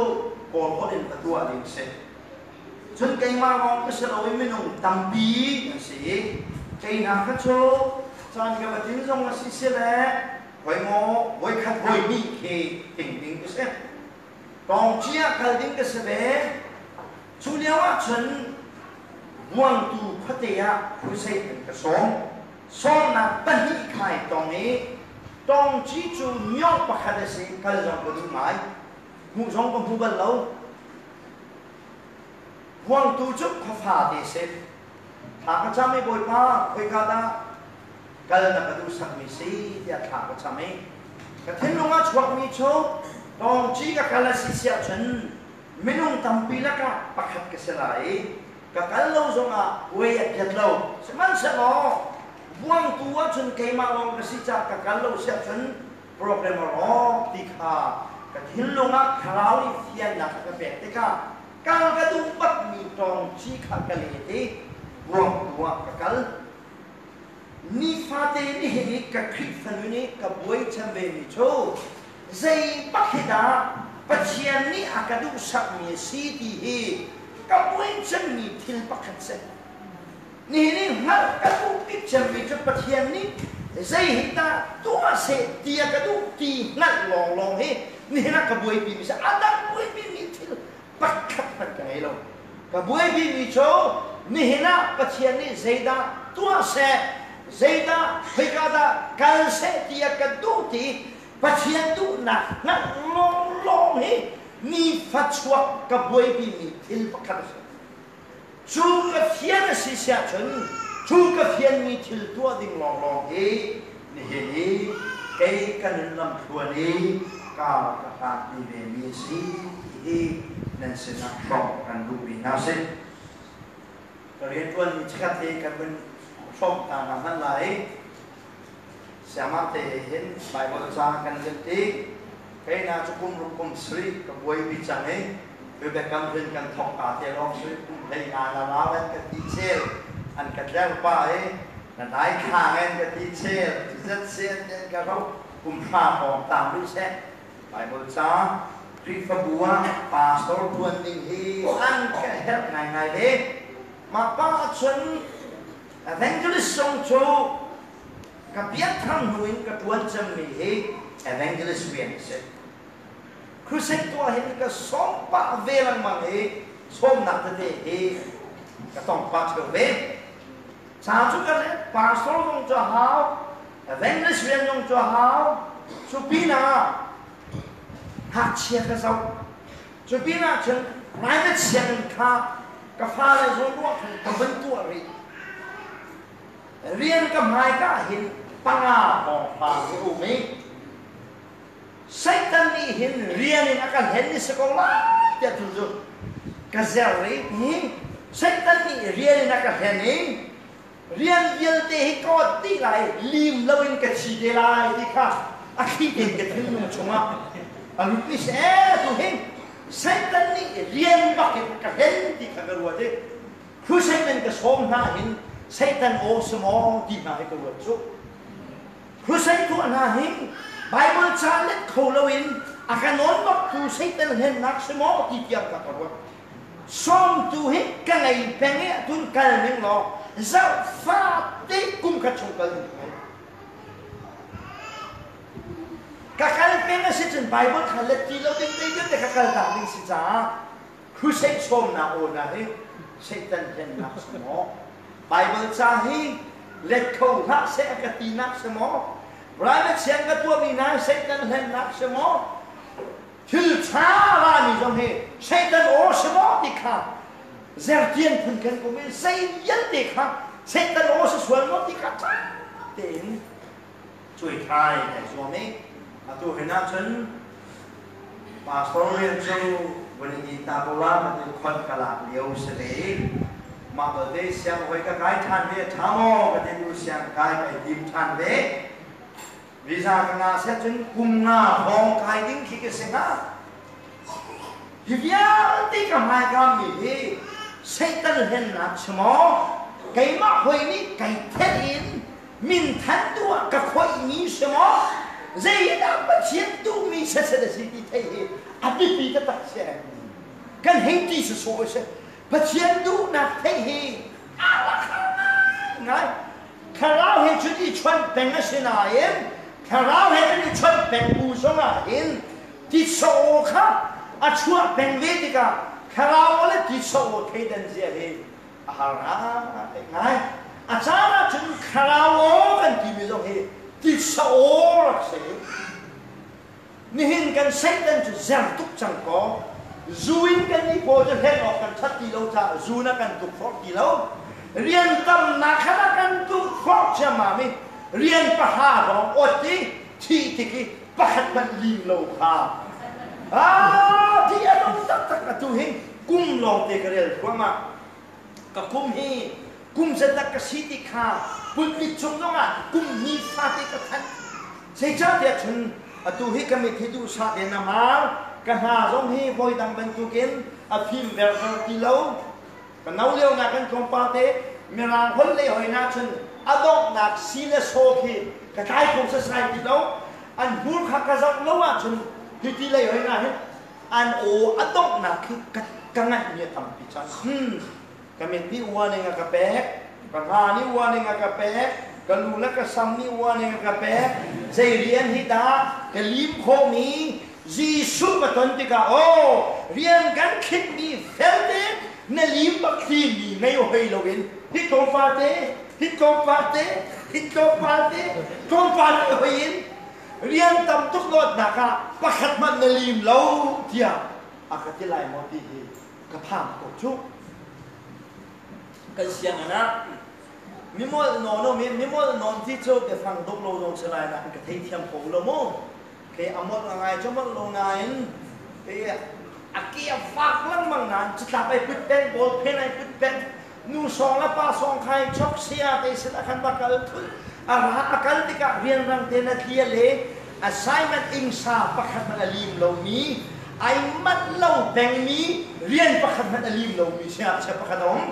Speaker 1: Kawl holh in ka tuah ding si. Cun keimah lawng ka si lo i minung tampi kan si i kei hna kha cu caan ka va tin zong a si si le hoi maw voikhat voi hnih khi ting ding ka si. Tawngci ah kal ding ka si ve. Cu lio ah cun Vuangtu khuate ah crusade an ka sawm. Sawmnak pahnih khai tong i tawngci cu myo pakhat a si kal zong ka duh ngai. Hmuh zong ka hmu bal lo. Vuangtu cu khuafa te si. Thla ka cam i Bawipa khoika dah kal na ka duh sakmi si tiah thla ka cam i ka thinlung ah chuakmi cu tawngci ka kal a si siah cun minung tampi lakah pakhat ka si lai i ka kal lo zongah puai a piat lo. Sihmanhsehlaw vuangtu ahcun keimah lawng ka si caah ka kal lo siah cun program a rawk ti kha ka thinlung ah thlarau nih fiannak a ka pek tikah kal ka duh bakmi tawngci kha ka let i vuangtu ah ka kal. Nifate nihin i ka Khrihfa nun i ka buai cem vemi cu zei bak hi dah Pathian nih a ka duhsakmi a si ti hi ka buai cemmi thil pakhat si. Nihin i hngalh ka duh bik cemmi cu Pathian nih zei hi dah tuah seh ti a ka duh ti hngalh lawnglawng hi nihin ah ka buaipimi si. A dang buaipimi thil pakhat hmanh ka ngei lo. Ka buaipimi cu nihin ah Pathian nih zeidah tuah seh, zeidah khoika dah kal seh ti a ka duh ti Pathian duhnak hngalh lawnglawng hi nifa chuak ka buaipimi thil pakhat a si. Cu ka fian a si siah cun cu ka fianmi thil tuah ding lawnglawng hi nihin i kei ka nun lamthluan i kar ka hlanpi vemi a si ti hi nan sinah hrawmh kan duhmi hna si. Ka rianṭuanmi chikkhat hi kan vun hrawmh ta hna hmanh lai. Siangmah te hin Baibal ca kan zilh i kei na cu kum ruk kum sarih ka buaipi cang i Rebecca rin kan thawk ka te lawng cu kum hlei nga na rau an ka ti chel an ka tler pa i na dai thlang an ka ti chel zet sen an ka ro kum hra hrawng tang rih seh Baibal ca Khrihfabu ah pastor tuan ding hi an ka herh ngaingai ve mah pa cun Evangelist zong cu ka pianthar hnu in ka ṭuan cemmi hi evangelist rian a si. Crusade tuah hin ka sawm pah ve lengmang i sawmnak tete hi ka tong pah ṭheo ve. Ca cu ka le pastor zong cu a hau, evangelist rian zong cu a hau. Cu pinah ngakchia ka zoh. Cu pinah cun private sianginn kha ka fale zawn ruah khan ka vun tuah rih. Rian ka hmaika ah hin panga hawngpang hi um i Satan nih hin rian in a ka hlen i si ko lai tiah tu cu ka zer i hi Satan nih rian in a ka hlen i rian vialte hi ka ot dih lai lim loin ka thi te lai ti kha a thli tein ka thinlung chungah a lut ni seh tu hin Satan nih rian bak in ka hlen ti kha ka ruat i crusade in ka sawm hna hin Satan aw si maw ti hna hi ka ruat cu crusade tuah hna hi Bible ca let kho loin a ka nawn bak tu Satan hlennak si maw ti tiang ka ka ruat Sawmtu hi ka ngei peng i atun kal ning law zarh fate kum khat chung kal ning ngai. Ka kal peng a si cun Bible kha let ti lo ding te vialte ka kal tak ding si caah crusade sawmnak aw na hi Satan hlennak si maw? Bible ca hi let kho hlah seh a ka tinak si maw? Private siang ka tuahmi hna Satan hlennak si maw? Thil ṭha rami zong hi Satan aw si maw ti kha zertian phun kan um i zei vialte kha Satan aw si sual maw ti kha ṭha tein cuaithai kai zuam i atu hin ahcun pastor rian cu vun i ta ko la ka ti khon ka lak lio si ve i mah belte siang hoi ka kai ṭhan ve ṭha maw ka ti tu siang kai kai tim ṭhan ve. Visa ka ngah seh cun kum nga hrawng kai ding khi ka si hnga. Hi vialte ka hmaikam mi hi Satan hlennak si maw? Keimah hoi nih kai thenh in minthan tu ah ka khoihmi si maw? Zeidah Pathian duhmi setsat a si ti theih hi a biapi taktak si. Kan hei ti sawsawh a si. Pathian duhnak theih hi a rak har ngai. Thlarau he cun i chawnh peng a si nain thlarau he kan i chawnh peng bu zongah hin titsa aw kha a chuah peng ve tikah thlarau aw le titsa aw thleidan zia hi a har ngai. A caan ah cun thlarau aw kan timi zong hi titsa aw rak si. Nihin kan Satan cu zer tuk cang kaw zu in kan i paw cu hlen awk kan ṭhat ti lo caah zu na kan tukforh ti lo. Rian tamnak kha na kan tukforh ciammam i rian pahra hrawng awt i thih tik i pakhat hmanh lim lo kha. Ah, ti a dong taktak. Atu hin kum lawngte ka rel thluahmah. Ka kum hi kum zeizat ka si ti kha pulpit cung zongah kum ni fate ka thanh. Zeicahtiah cun atu hi ka mit hi duhsah tein a mar, ka hna zong hi voidang bantukin a fim verver ti lo. Ka no lio nak kan tlawmpal te Mirang holh lei hoi na cun a donghnak si le saw khi ka tlai kho sasai ti lo. An hmur kha ka zoh lo ahcun hiti lei hoi na hin an aw a donghnak khi ka ngaihmi a tampi cang. Ka mit nih warning a ka pek, ka hna nih warning a ka pek, ka lu le ka sam nih warning a ka pek. Zei rian hi dah ka lim khawhmi Jesuh ka ton tikah aw rian kan khitmi felte na lim bak timi ngei hoi loin hi tlawmpal te, hi tlawmpal te, hi tlawmpal te, tlawmpal te hoi in rian tam tuk dawtnak ah pakhat hmanh na lim lo tiah a ka ti lai maw ti hi ka phang ko cu. Kan sianginn ah mimolh nawn um i mimolh nawn ti cu biafang dawh lo zong si lai nain ka theithiam ko lo mu. Kei a molh a ngai cu molh lo nain kei a ke a fak lengmang nain catlap ai put peng, ball pen ai put peng, nu sawng le pa sawng kha i chok saya te sin ah khan va kal thul. A ra a kal tikah rianrang tein a tli a le assignment ingsa pakhat hmanh a lim lomi, ai manh lo pengmi, rian pakhat hmanh a lim lomi siangngakchia pakhat a um.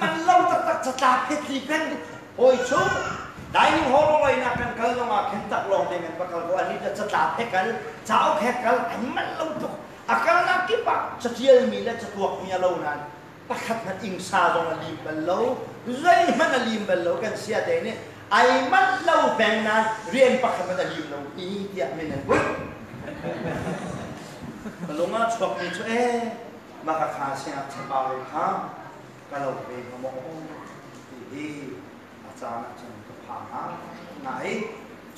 Speaker 1: Man lo taktak catlap he tli peng. Hawi cu dining hall lei nak kan kal zongah khin tak lawng te kan va kal ko. Ani cu catlap he kal, cauk he kal, ai manh lo tuk. A kalnak kip ah catialmi le catuakmi a lo nain pakhat hmanh ingsa zong a lim bal lo, zeihmanh a lim bal lo. Kan sia te nih ai manh lo peng nain rian pakhat hmanh a lim lo i tiah min an bunh. Ka lung ah chuakmi cu ee mah ka kha siangngakchia pa le kha ka lo ve hnga maw ti hi a caan ah cun ka phang ngai.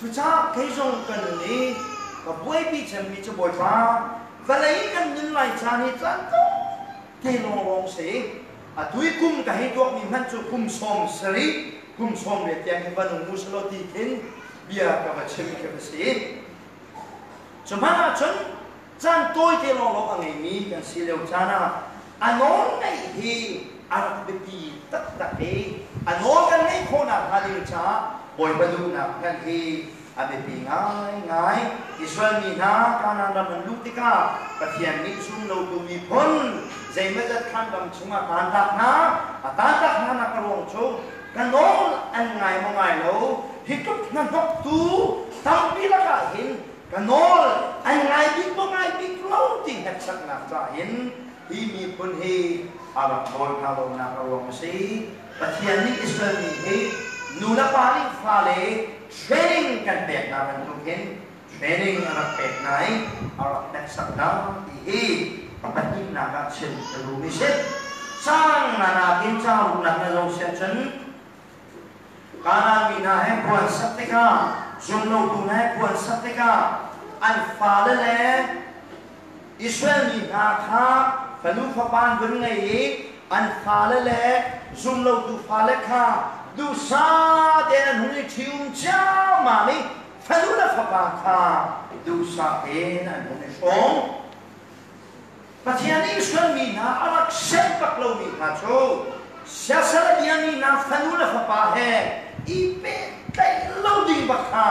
Speaker 1: Cucaah kei zong ka nun i ka buaipi cemmi cu Bawipa, vawlei kan nun lai caan hi caan te lawnglawng si. Atu i kum ka hei tuakmi hmanh cu kum 70, kum 18 tiang hi va nung mu selaw ti khin bia ka va chim khi va si. Cu hmanh ahcun caan tawite lawnglawng a ngeimi kan si lio caan ah a nawl ngeih hi a rak biapi taktak i a nawl kan ngeih khawhnak hnga ding caah Bawipa duhnak hngalh hi a biapi ngaingai. Israel mi hna Kanaan ram an luh tikah Pathian nih zumlotu miphun zeimawzat khan ram chungah taantak hna, a taantak hna nak a ruang cu ka nawl an ngai maw ngai lo, hi tluk hnahnawktu tampi lakah hin ka nawl an ngai bik maw ngai bik lo ti hneksaknak caah hin hi miphun hi a rak nawl hna lonak a ruang a si. Pathian nih Israel mi hi nu le pa nih fale training kan pek hna bantuk hin training a rak pek hna i a rak hneksak hna ti hi a pahnihnak ah chim ka duhmi si. Cang na nakin caang ruknak na zoh siah cun Kanaan mi hna he khua an sak tikah zumlotu hna he khua an sak tikah an fale le Israel mi hna kha fanu fapa an vun ngei i an fale le zumlotu fale kha duhsah tein an hung i ṭhium ciammam i fanu le fapa kha duhsah tein an hung i hrawm. Pathian nih Israel mi hna a rak sianh bak lomi hna cu siasal a biami hna fanu le fapa he i pehtlaih lo ding bak kha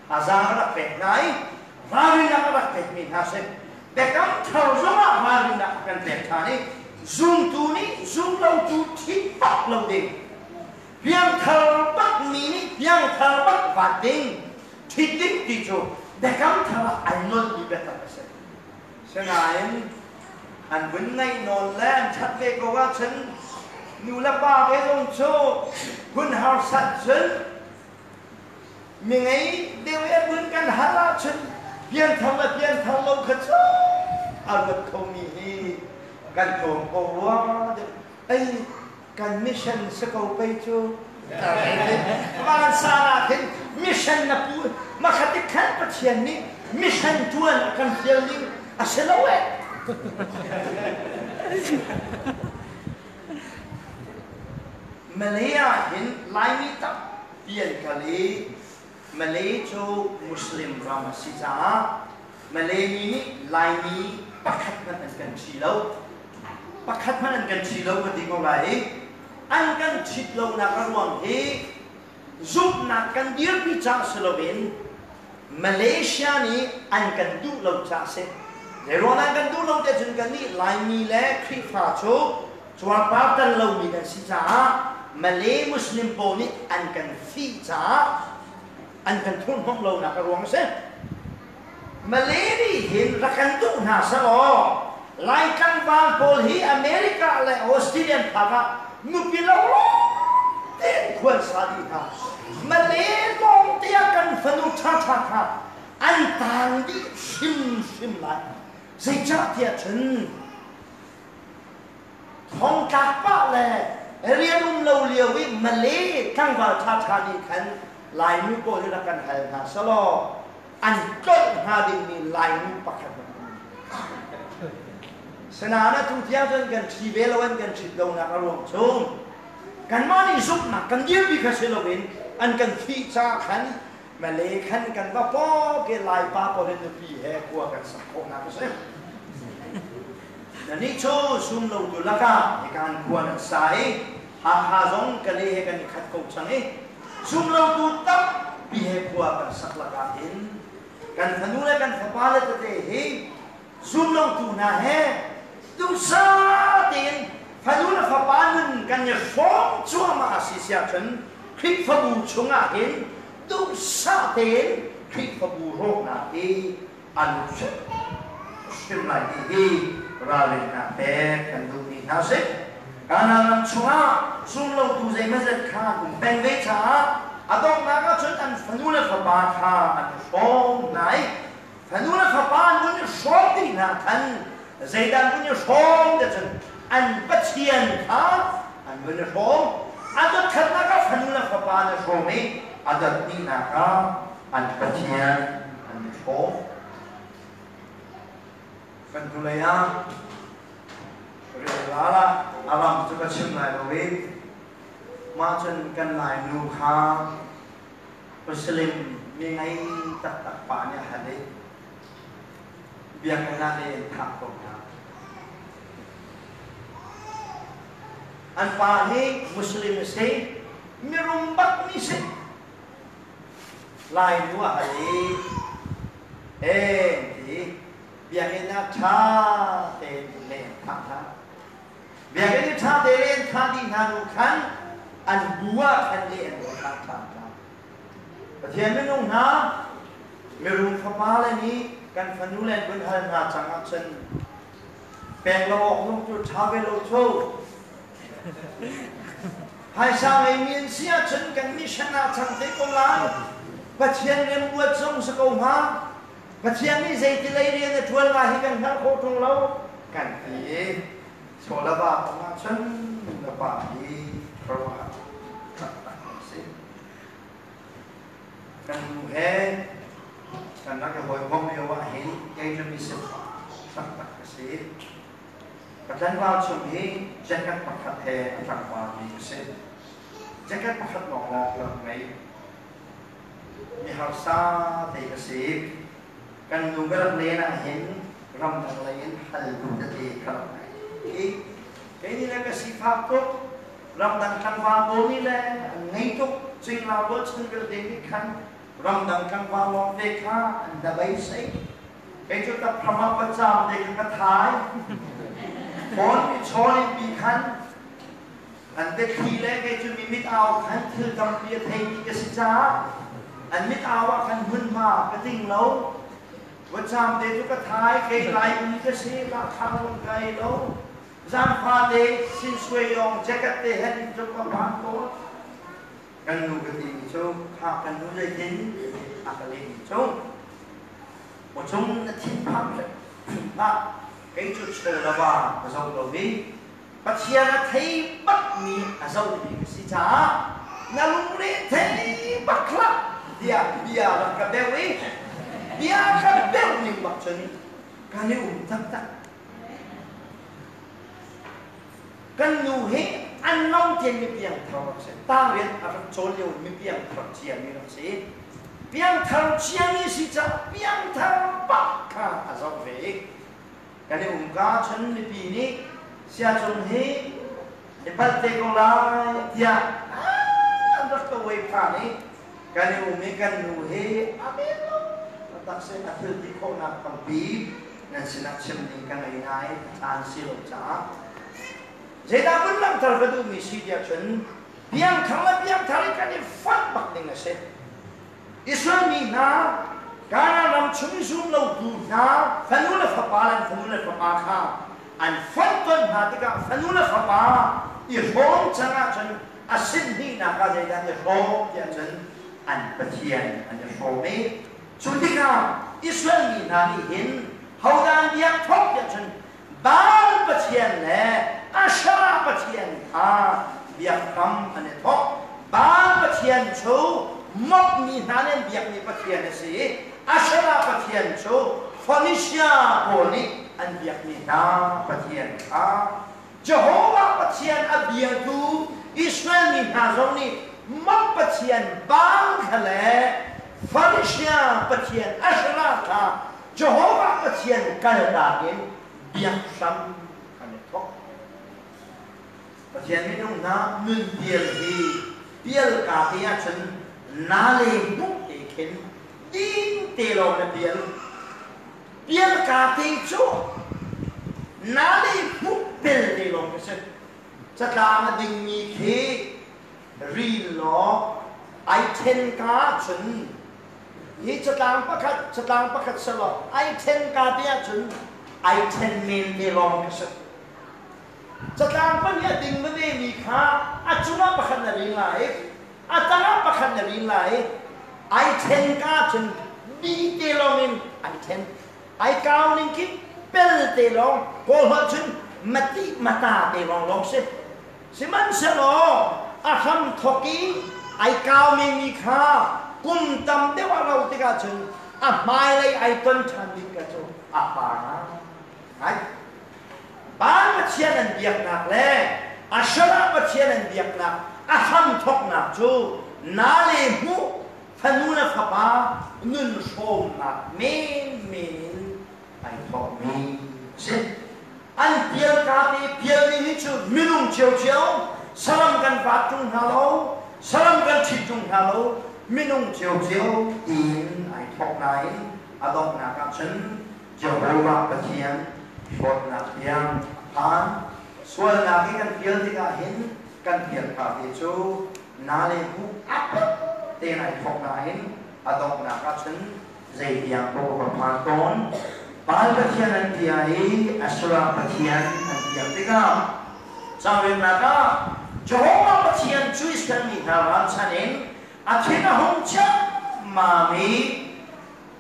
Speaker 1: thazaang a rak pek hna i ralrinnak a rak pekmi hna si. Biakam thar zongah ralrinnak a kan pek ṭhan i zumtu nih zumlotu ṭhit bak lo ding, piangthar bakmi nih piangthar bak vat ding, ṭhit ding ti cu biakam thar ah ai nolhmi biatak a si. Sinain an vun ngaih nawn le an ṭhat ve ko ahcun nu le pa ve zong cu hun harsat cun mi ngei deuh i vun kan hal ahcun pianthar le pianthar lo kha cu a ruat khomi hi kan tlawm ko rua deuh. Ei kan mission si ko pei cu. Van san ah khin mission na pu makhat i khan Pathian nih mission ṭuan a kan fial ning a si lo eh. Malay ah hin Laimi tampi an kal i Malay cu Muslim ram a si caah Malay mi nih Laimi pakhat hmanh an kan ṭhi lo. Pakhat hmanh an kan ṭhi lo ka ti ko lai i an kan ṭhit lonak a ruang hi zumhnak kan dirpi caah si loin Malaysia nih an kan duh lo caah a si. Zeiruang an kan duh lo tiah cun kannih Laimi le Khrihfa cu cuarpar tan lomi kan si caah Malay Muslim pawl nih an kan fih caah an kan thurhhnawmh lonak a ruang a si. Malay nih hin rak kan duh hna selaw Lai tlangval pawl hi America le Australian phak ah nupi lo tein khual sa dih hna. Malay lawng te ah kan fanu ṭhaṭha kha an taang dih hrimhrim lai. Zeicahtiah cun thongtlak pah le rian um lo lio i Malay tlangval ṭhaṭha nih khan Lainu pawl hi rak kan hal hna selaw an tlolh hnga dingmi Lainu pakhat an um. Sinain atu tiang cun kan ṭhi ve lo an kan ṭhit lonak a ruang cu kanmah nih zumhnak kan dirpi kha si loin an kan fih caah khan Malay khan kan va pawk i Laipa pawl he nupi he khua kan sak khawhnak a si. Nannih cu sum lotu lakah hikan khua nan sa i Hakha zong Kale he kan i khat ko cang i zumlotu tampi he khua kan sak lakah hin kan fanu le kan fapa le tete hi zumlotu hna he duhsah tein fanu le fapa nun kan i hrawm cuahmah a si siah cun Khrihfabu chungah hin duhsah tein Khrihfabu rawknak hi an hrimhrim lai ti hi ralrinnak pek kan duhmi hna si. Kanaan ram chungah zumlotu zeimawzat kha an um peng ve caah a donghnak ah cun an fanu le fapa kha an i hrawm hna i fanu le fapa an vun i hrawm dih hna khan zeidah an vun i hrawm ti cun an Pathian kha an vun i hrawm. A dot khatnak ah fanu le fapa an i hrawm i a dot hnihnak ah an Pathian an i hrawm. Kan hnulei ah rianral ah a ram cu ka chim lai lo i mah cun kan Lainu kha Muslim mi ngei taktak pa nih a hal i biakinn ah le an thah ko hna. An pa hi Muslim a si, mirum bak mi si. Lainu a hal i ti biakinn ah ṭha tein len thah hna. Biakinn i ṭha te len thah dih hna hnu khan an bu ah khan le an thah ṭhan hna. Pathian minung hna mirum fapa le nih kan fanu le an vun hal hna cang ahcun pek lo awk zong cu ṭha ve lo cu. Phaisa ngeimi an si ahcun kan mission ah cang te ko lai. Pathian rianbuat zong si ko hnga. Pathian nih zeiti lei rian a ṭuan lai hi kan hngalh khawh ṭung lo kan ti i chaw le va kong ahcun na pa hi khuaruahhar taktak a si. Kan nu he kan rak i hawikom lio ahhin kei cu misifak taktak ka si. Ka tlangval chung hi jacket pakhat he a tlangvalmi ka si. Jacket pakhat lawnglawng ka rak ngei. Mi harsa te ka si. Kan nu ka rak len ahhin ramdang lei in haltu tete ka rak ngei. Kei nih le ka sifak tuk. Ramdang tlangval pawl nih le an ngei tuk. Cingla rualchan vialte nih khan ramdang tlangval lawngte kha an dabeisei. Kei cu taphram ah pacaam te kha ka thai. Phone i chawn in pi khan an biathli le kei cu mi mit au khan thil tampi a theimi ka si caah an mit au ah khan hmunhma ka ting lo. Vacaam te cu ka thai, kei lai um ka si, lahkhah zong ka ei lo. Zaangfa te sin suai yong jacket te hen in cu ka phan tawn. Kan nu ka timi cu kha kan nu zeitin a ka lehmi cu Mawcung na thinphang hrim hlah, kei cu chaw le va ka zoh lo i Pathian a thei bakmi a zohmi ka si caah na lungre thei bak hlah tiah bia rak ka beuh i bia ka beuh ning bak cun kan i um taktak. Kan nu hi an no tein mi piangthar rak si. Tangrian a rak cawn lio mi piangthar ciami rak si. Piangthar ciami si caah piangthar bak kha a zoh ve i kan i umka chun mipi nih siacung hi i palh te ko lai tiah an rak ka uai phan i kan i um i kan nu hi a men lo tak si a thil ti khawhnak tampi nan sinah chim ding ka ngei nain a caan si lo caah zeidah vun langhter ka duhmi si tiah cun piangthar le piangthar i kan i fonh bak ding a si. Israel mi hna Kanaan ram chung i zum lotu hna fanu le fapa le an fanu le fapa kha an fonh ton hna tikah fanu le fapa i hrawm cang ahcun a sin hnihnak ah zeidah an i hrawm tiah cun an Pathian an i hrawm i Cu tikah Israel mi hna nih hin hodah an biak thawk tiah cun Baal pathian le Asherah pathian kha biak hram an i thawk. Baal pathian cu Moab mi hna nih an biakmi pathian a si i Asherah pathian cu Phoenisia pawl nih an biakmi hna pathian kha Jehovah Pathian a biatu Israel mi hna zong nih Moab pathian Baal kha le Phoenisia pathian Asherah kha Jehovah Pathian kaltak in biak hram an i thawk. Pathian minung hna nun pial hi pial ka te ahcun na le hmuh te khin ding te lawng na pial. Pial ka te cu na le hmuh pel te lawng ka si. Catlang a dingmi khi ril law ai then ka ahcun hi catlang pakhat catlang pakhat selaw ai then ka te ahcun ai then men te lawng ka si. Catlang pahnih a ding veve mi kha a cungah pakhat na rin lai i a tangah pakhat na rin lai i ai then ka ahcun bi te lawng in ai then. Ai kau ning khi pel te lawng kawl holh cun mati mata te lawng lawng si. Sihmanhsehlaw a hram thawk i ai kau menmi kha kum tam deuh a rauh tikah cun a hmailei ai ton ṭhan ding kha cu a pa ngai. Baal pathian an biaknak le Asherah pathian an biaknak a hramthawknak cu na le hmuh fanu le fapa nun hrawmnak menmen in ai thawkmi a si. An pialka te pialmi hi cu minung ciocio saram kan vaat ṭung hna lo, saram kan ṭhit ṭung hna lo, minung ciocio tiin ai thawk nain a donghnak ah cun Jehovah Pathian hlawtnak tiang a phan. Sualnak hi kan pial tikah hin kan pialka te cu na le hmuh tein ai thawk nain a donghnak ah cun zei tiang paoh a va phan tawn. Baal Pathian an bia i Asherah Pathian an biak tikah caanrennak ah Jehovah Pathian cu Israel mi hna ralchan in a thin a hung ciammam i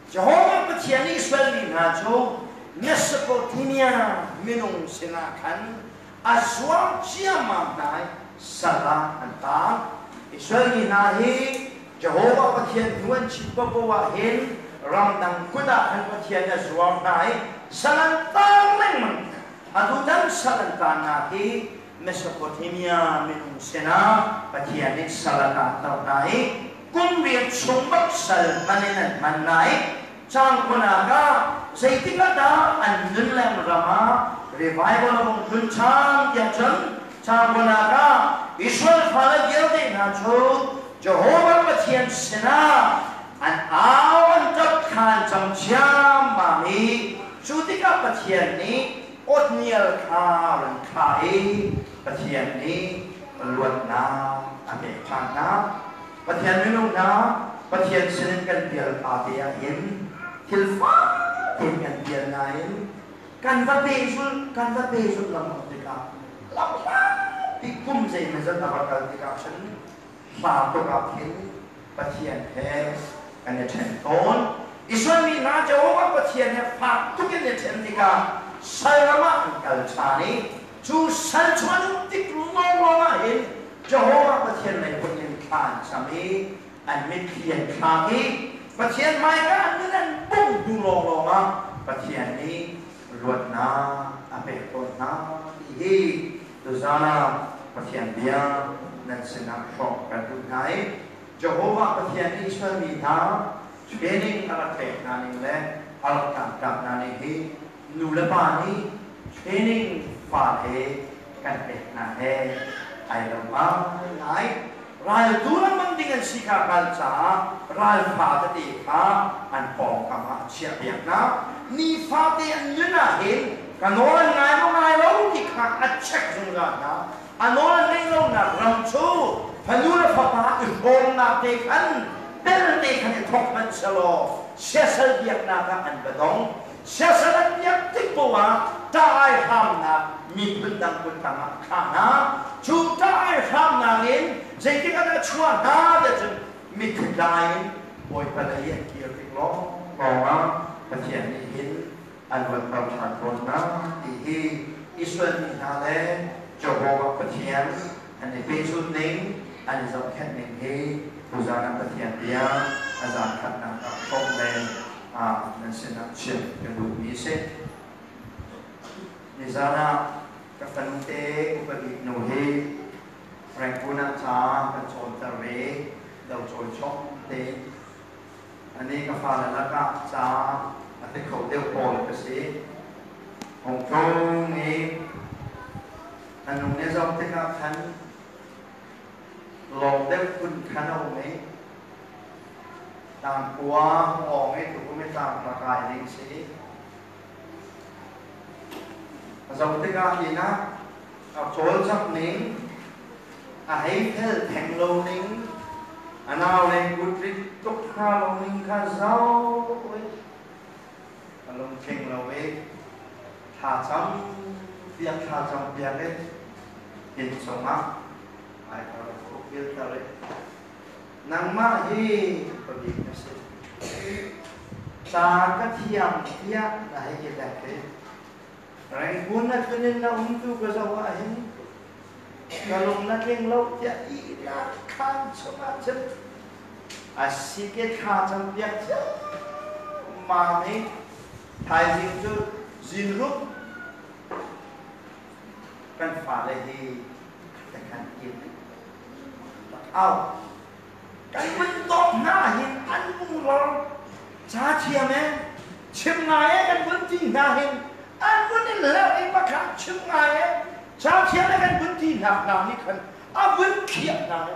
Speaker 1: Jehovah Pathian nih Israel mi hna cu Mesopotamia minung sinah khan a zuar ciammam hna i sal ah an taang. Israel mi hna hi Jehovah Pathian hnu an chit paohpaoh ah hin ramdang kut ah khan Pathian a zuar hna i sal an taang lengmang. Atutan sal an taannak hi Mesopotamia minung sinah Pathian nih sal a taanter hna i kum riat chung bak sal hman in an hman lai. Cangkhuanak ah zeitik ah dah an nun leng ram ah revival a hung tlun ṭhan tiah cun cangkhuanak ah Israel fale vialte hna cu Jehovah Pathian sinah an au an ṭap khan cang ciammam i cu tikah Pathian nih Othniel kha ran thlah i Pathian nih luatnak a pek ṭhan hna. Pathian minung hna, Pathian sinin kan pial pa te ah hin thil fak tein kan pial nain kan va pehzulh kan va pehzulh lengmang tikah lamhlatpi kum zeimawzat a va kal tikah cun hla tuk ah khin Pathian he kan i ṭhen tawn. Israel mi hna Jehovah Pathian he fak tuk in i ṭhen tikah sal ram ah an kal ṭhan i cu sal chung an um tik lawnglawng ah hin Jehovah Pathian lei hoih in thla an cam i an mitthli an thlak i Pathian hmaika an nun an bungh hnu lawnglawng ah Pathian nih luatnak a pek tawn hna ti hi tuzaan ah Pathian bia nan sinah hrawmh kan duh hna i Jehovah Pathian nih Israel mi hna training a rak pek hna ning le a rak tlangtlak hna ning hi nu le pa nih training fale kan pek hna he ai lo ngai. Raltu lengmang ding an si kha hngal caah ralfa tete kha an pawngkam ah a chiahpiak hna. Nifate an nun ah hin ka nawl an ngai maw ngai lo ti kha a check zungzal hna. A nawl an ngaih lonak ram cu fanu le fapa i hrawmnak te khan pelte khan i thawk hmanh selaw siasal biaknak ah an va dong. Siasal an biak tik poah ah ṭah ai hramnak miphun dang kut tangah a thlah hna. Cu ṭah ai hramnak in zeitik ah dah a chuah hna tiah cun mitthli tla in Bawipa lei an kir tik lawnglawng ah Pathian nih hin an luatter ṭhan tawn hna ti hi Israel mi hna le Jehovah Pathian an i pehzulh ning, an i zohkhenh ning hi tuzaan ah Pathian bia a zaangkhatnak ah hrawmh le nan sinah chim ka duhmi a si. Nizan ah ka fanute upa bik nu hi Rangoon ah ca kan cawnter ve, do cawi chom te. Ani ka fale lakah ca a ti kho deuh pawl ka si. Hong Kong i a nu nih zoh tikah khan lawm deuh phun khan a um i Tangkua awng i tukum i tlang rak kai ding si. A zoh tikah inn ah a cawlcangh ning, a hei fel theng lo ning, a nau le kutrit tuk hna lo ning kha zoh i a lungtling lo i thlacam piak thlacam piak i inn cungah ai ka rak khuk vialter i Nangmah hi pabik na si. Ca ka thiam tiah na hei i lek i Rangoon na tlun in na umtu ka zoh ah hin ka lung na tling lo tiah ihnak khaan chungah cun a si ke thla cam piak ciammam i thaizing cu zinruk kan fale hi te khan in Au. Kan vun dawt hna hin an vung ca thiam e chim ngai e kan vun ti hna hin an vun in hleuh i pakhat chim ngai e ca thiam e kan vun ti hna hna nih khan a vun khiah hna e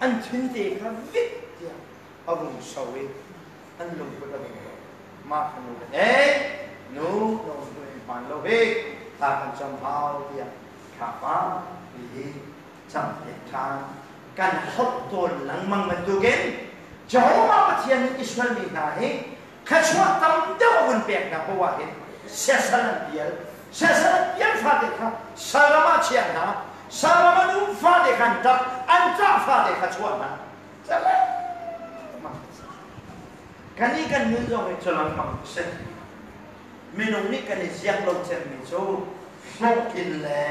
Speaker 1: an thin te kha vit tiah a vung so i an lungput a vung mah kha nu le nu no nu in hmaan lo hi thla kan cam hau tiah thla pa hi cam piak ṭhan. Kan holh tawn lengmang bantukin Jehovah Pathian nih Israel mi hna hi thluachuah tam deuh a vun pek hna poah hin siasal an pial. Siasal an pial fate kha sal ram ah chiah hna. Saram an um fate khan ṭap, an ṭah fate kha chuah hna. Kan i kan nun zong hi cu lengmang a si. Minung nih kan i ziak lo cemmi cu hlawhtlin le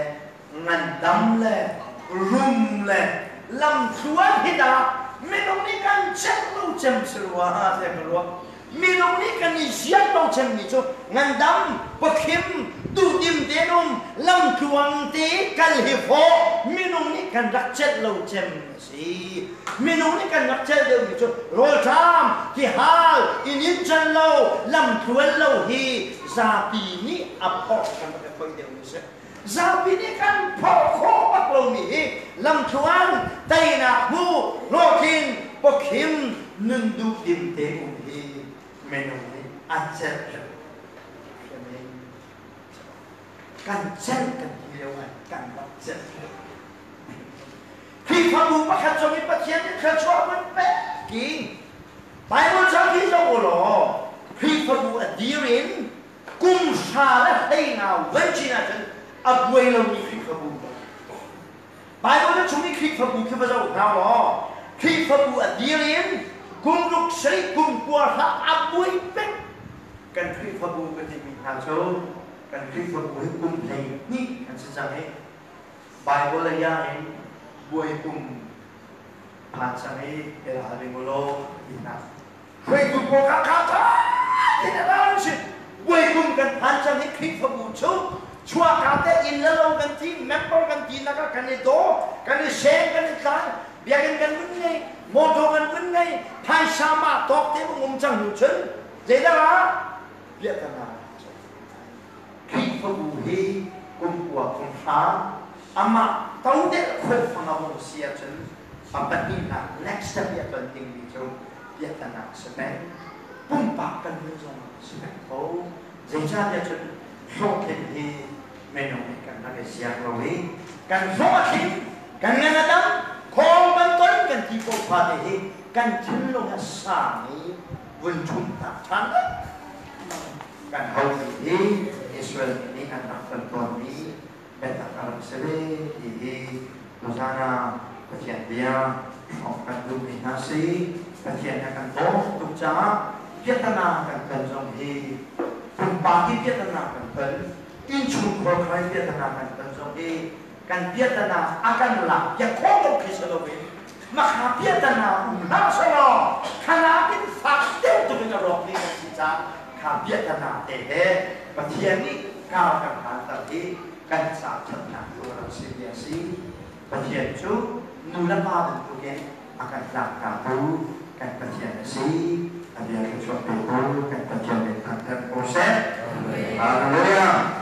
Speaker 1: ngandam le rum le lamthluan hi dah minung nih kan celh lo cem si rua tiah ka ruah. Minung nih kan i ziak lo cemmi cu ngandam, pakhim, duhdim tein um, lamtluang te kal hi fawh minung nih kan rak celh lo cem a si. Minung nih kan rak celh deuhmi cu rawlṭam, tihal, inn in can lo, lamtluan lo hi zapi nih a phorh kan rak i phoih deuhmi a si. Zapi nih kan phorh khawh bak lomi hi lamthluan, teinak hmu, hlawhtlin, pawkhim, nun duhdim te um hi minung nih a celh hrim. Kan celh kan ti lio ah kan rak celh. Khrihfabu pakhat zong i Pathian nih thluachuah mun pek ki Bible cang hi zoh u law Khrihfabu a dir in kum hra le hleinga van cin ahcun a buai lomi Khrihfabu Bible na chung i Khrihfabu khi va zoh hna law Khrihfabu a dir in kum ruk sarih kum kua hra a buai peng. Kan Khrihfabu ka timi hna cu kan Khrihfabu hi kum 12 kan si cang i Bible lei ah in buai kum phan cang i i ralring u law ti hna. Hruaitu pawl kha kha ṭha tein a ral an si. Buaikum kan phan cang i Khrihfabu cu chuahka te inn le lo kan ti, member kan ti nak ah kan i daw, kan i seng, kan i tlai, biakinn kan vun ngei, motor kan vun ngei, phaisa mah tawk te bung um cang hnu cun zeidah ah piahtana. Khrihfabu hi kum kua kum hra amah todelh khawh fang a hung si ahcun a pahnihnak next step i a ton dingmi cu piahtana a si peng. Pumpak kan nun zong ah a si peng ko. Zeicahtiah cun hlawhtlin hi minung nih kan rak i ziak lo i kan hlawh a tling, kan ngan a dam, khawl kan ton kan ti ko fate hi kan thinlung a sang i vun ṭhumhnak ṭhan kan homi hi Israel mi nih an rak ton tawnmi biatak a rak si ve ti hi tuzan ah Pathian bia hrawng kan duhmi hna si. Pathian a kan dawt tuk caah piahtana kan ton zong hi pumpak i piahtana kan ton, innchungkhar khar i piahtana kan ton zong hi kan piahtana a kan lak piak khawh lo khi si loin makha piahtana um hlah selaw khanak in fak deuh tuk in a rawk ding kan si caah kha piahtana te he Pathian nih kar kan hlanter hi kan ca ṭhatnak tu a rak simi a si. Pathian cu nu le pa bantukin a kan tlangtlatu kan Pathian a si. A bia thluachuah petu kan Pathian min thangṭhat ko seh. Hallelujah.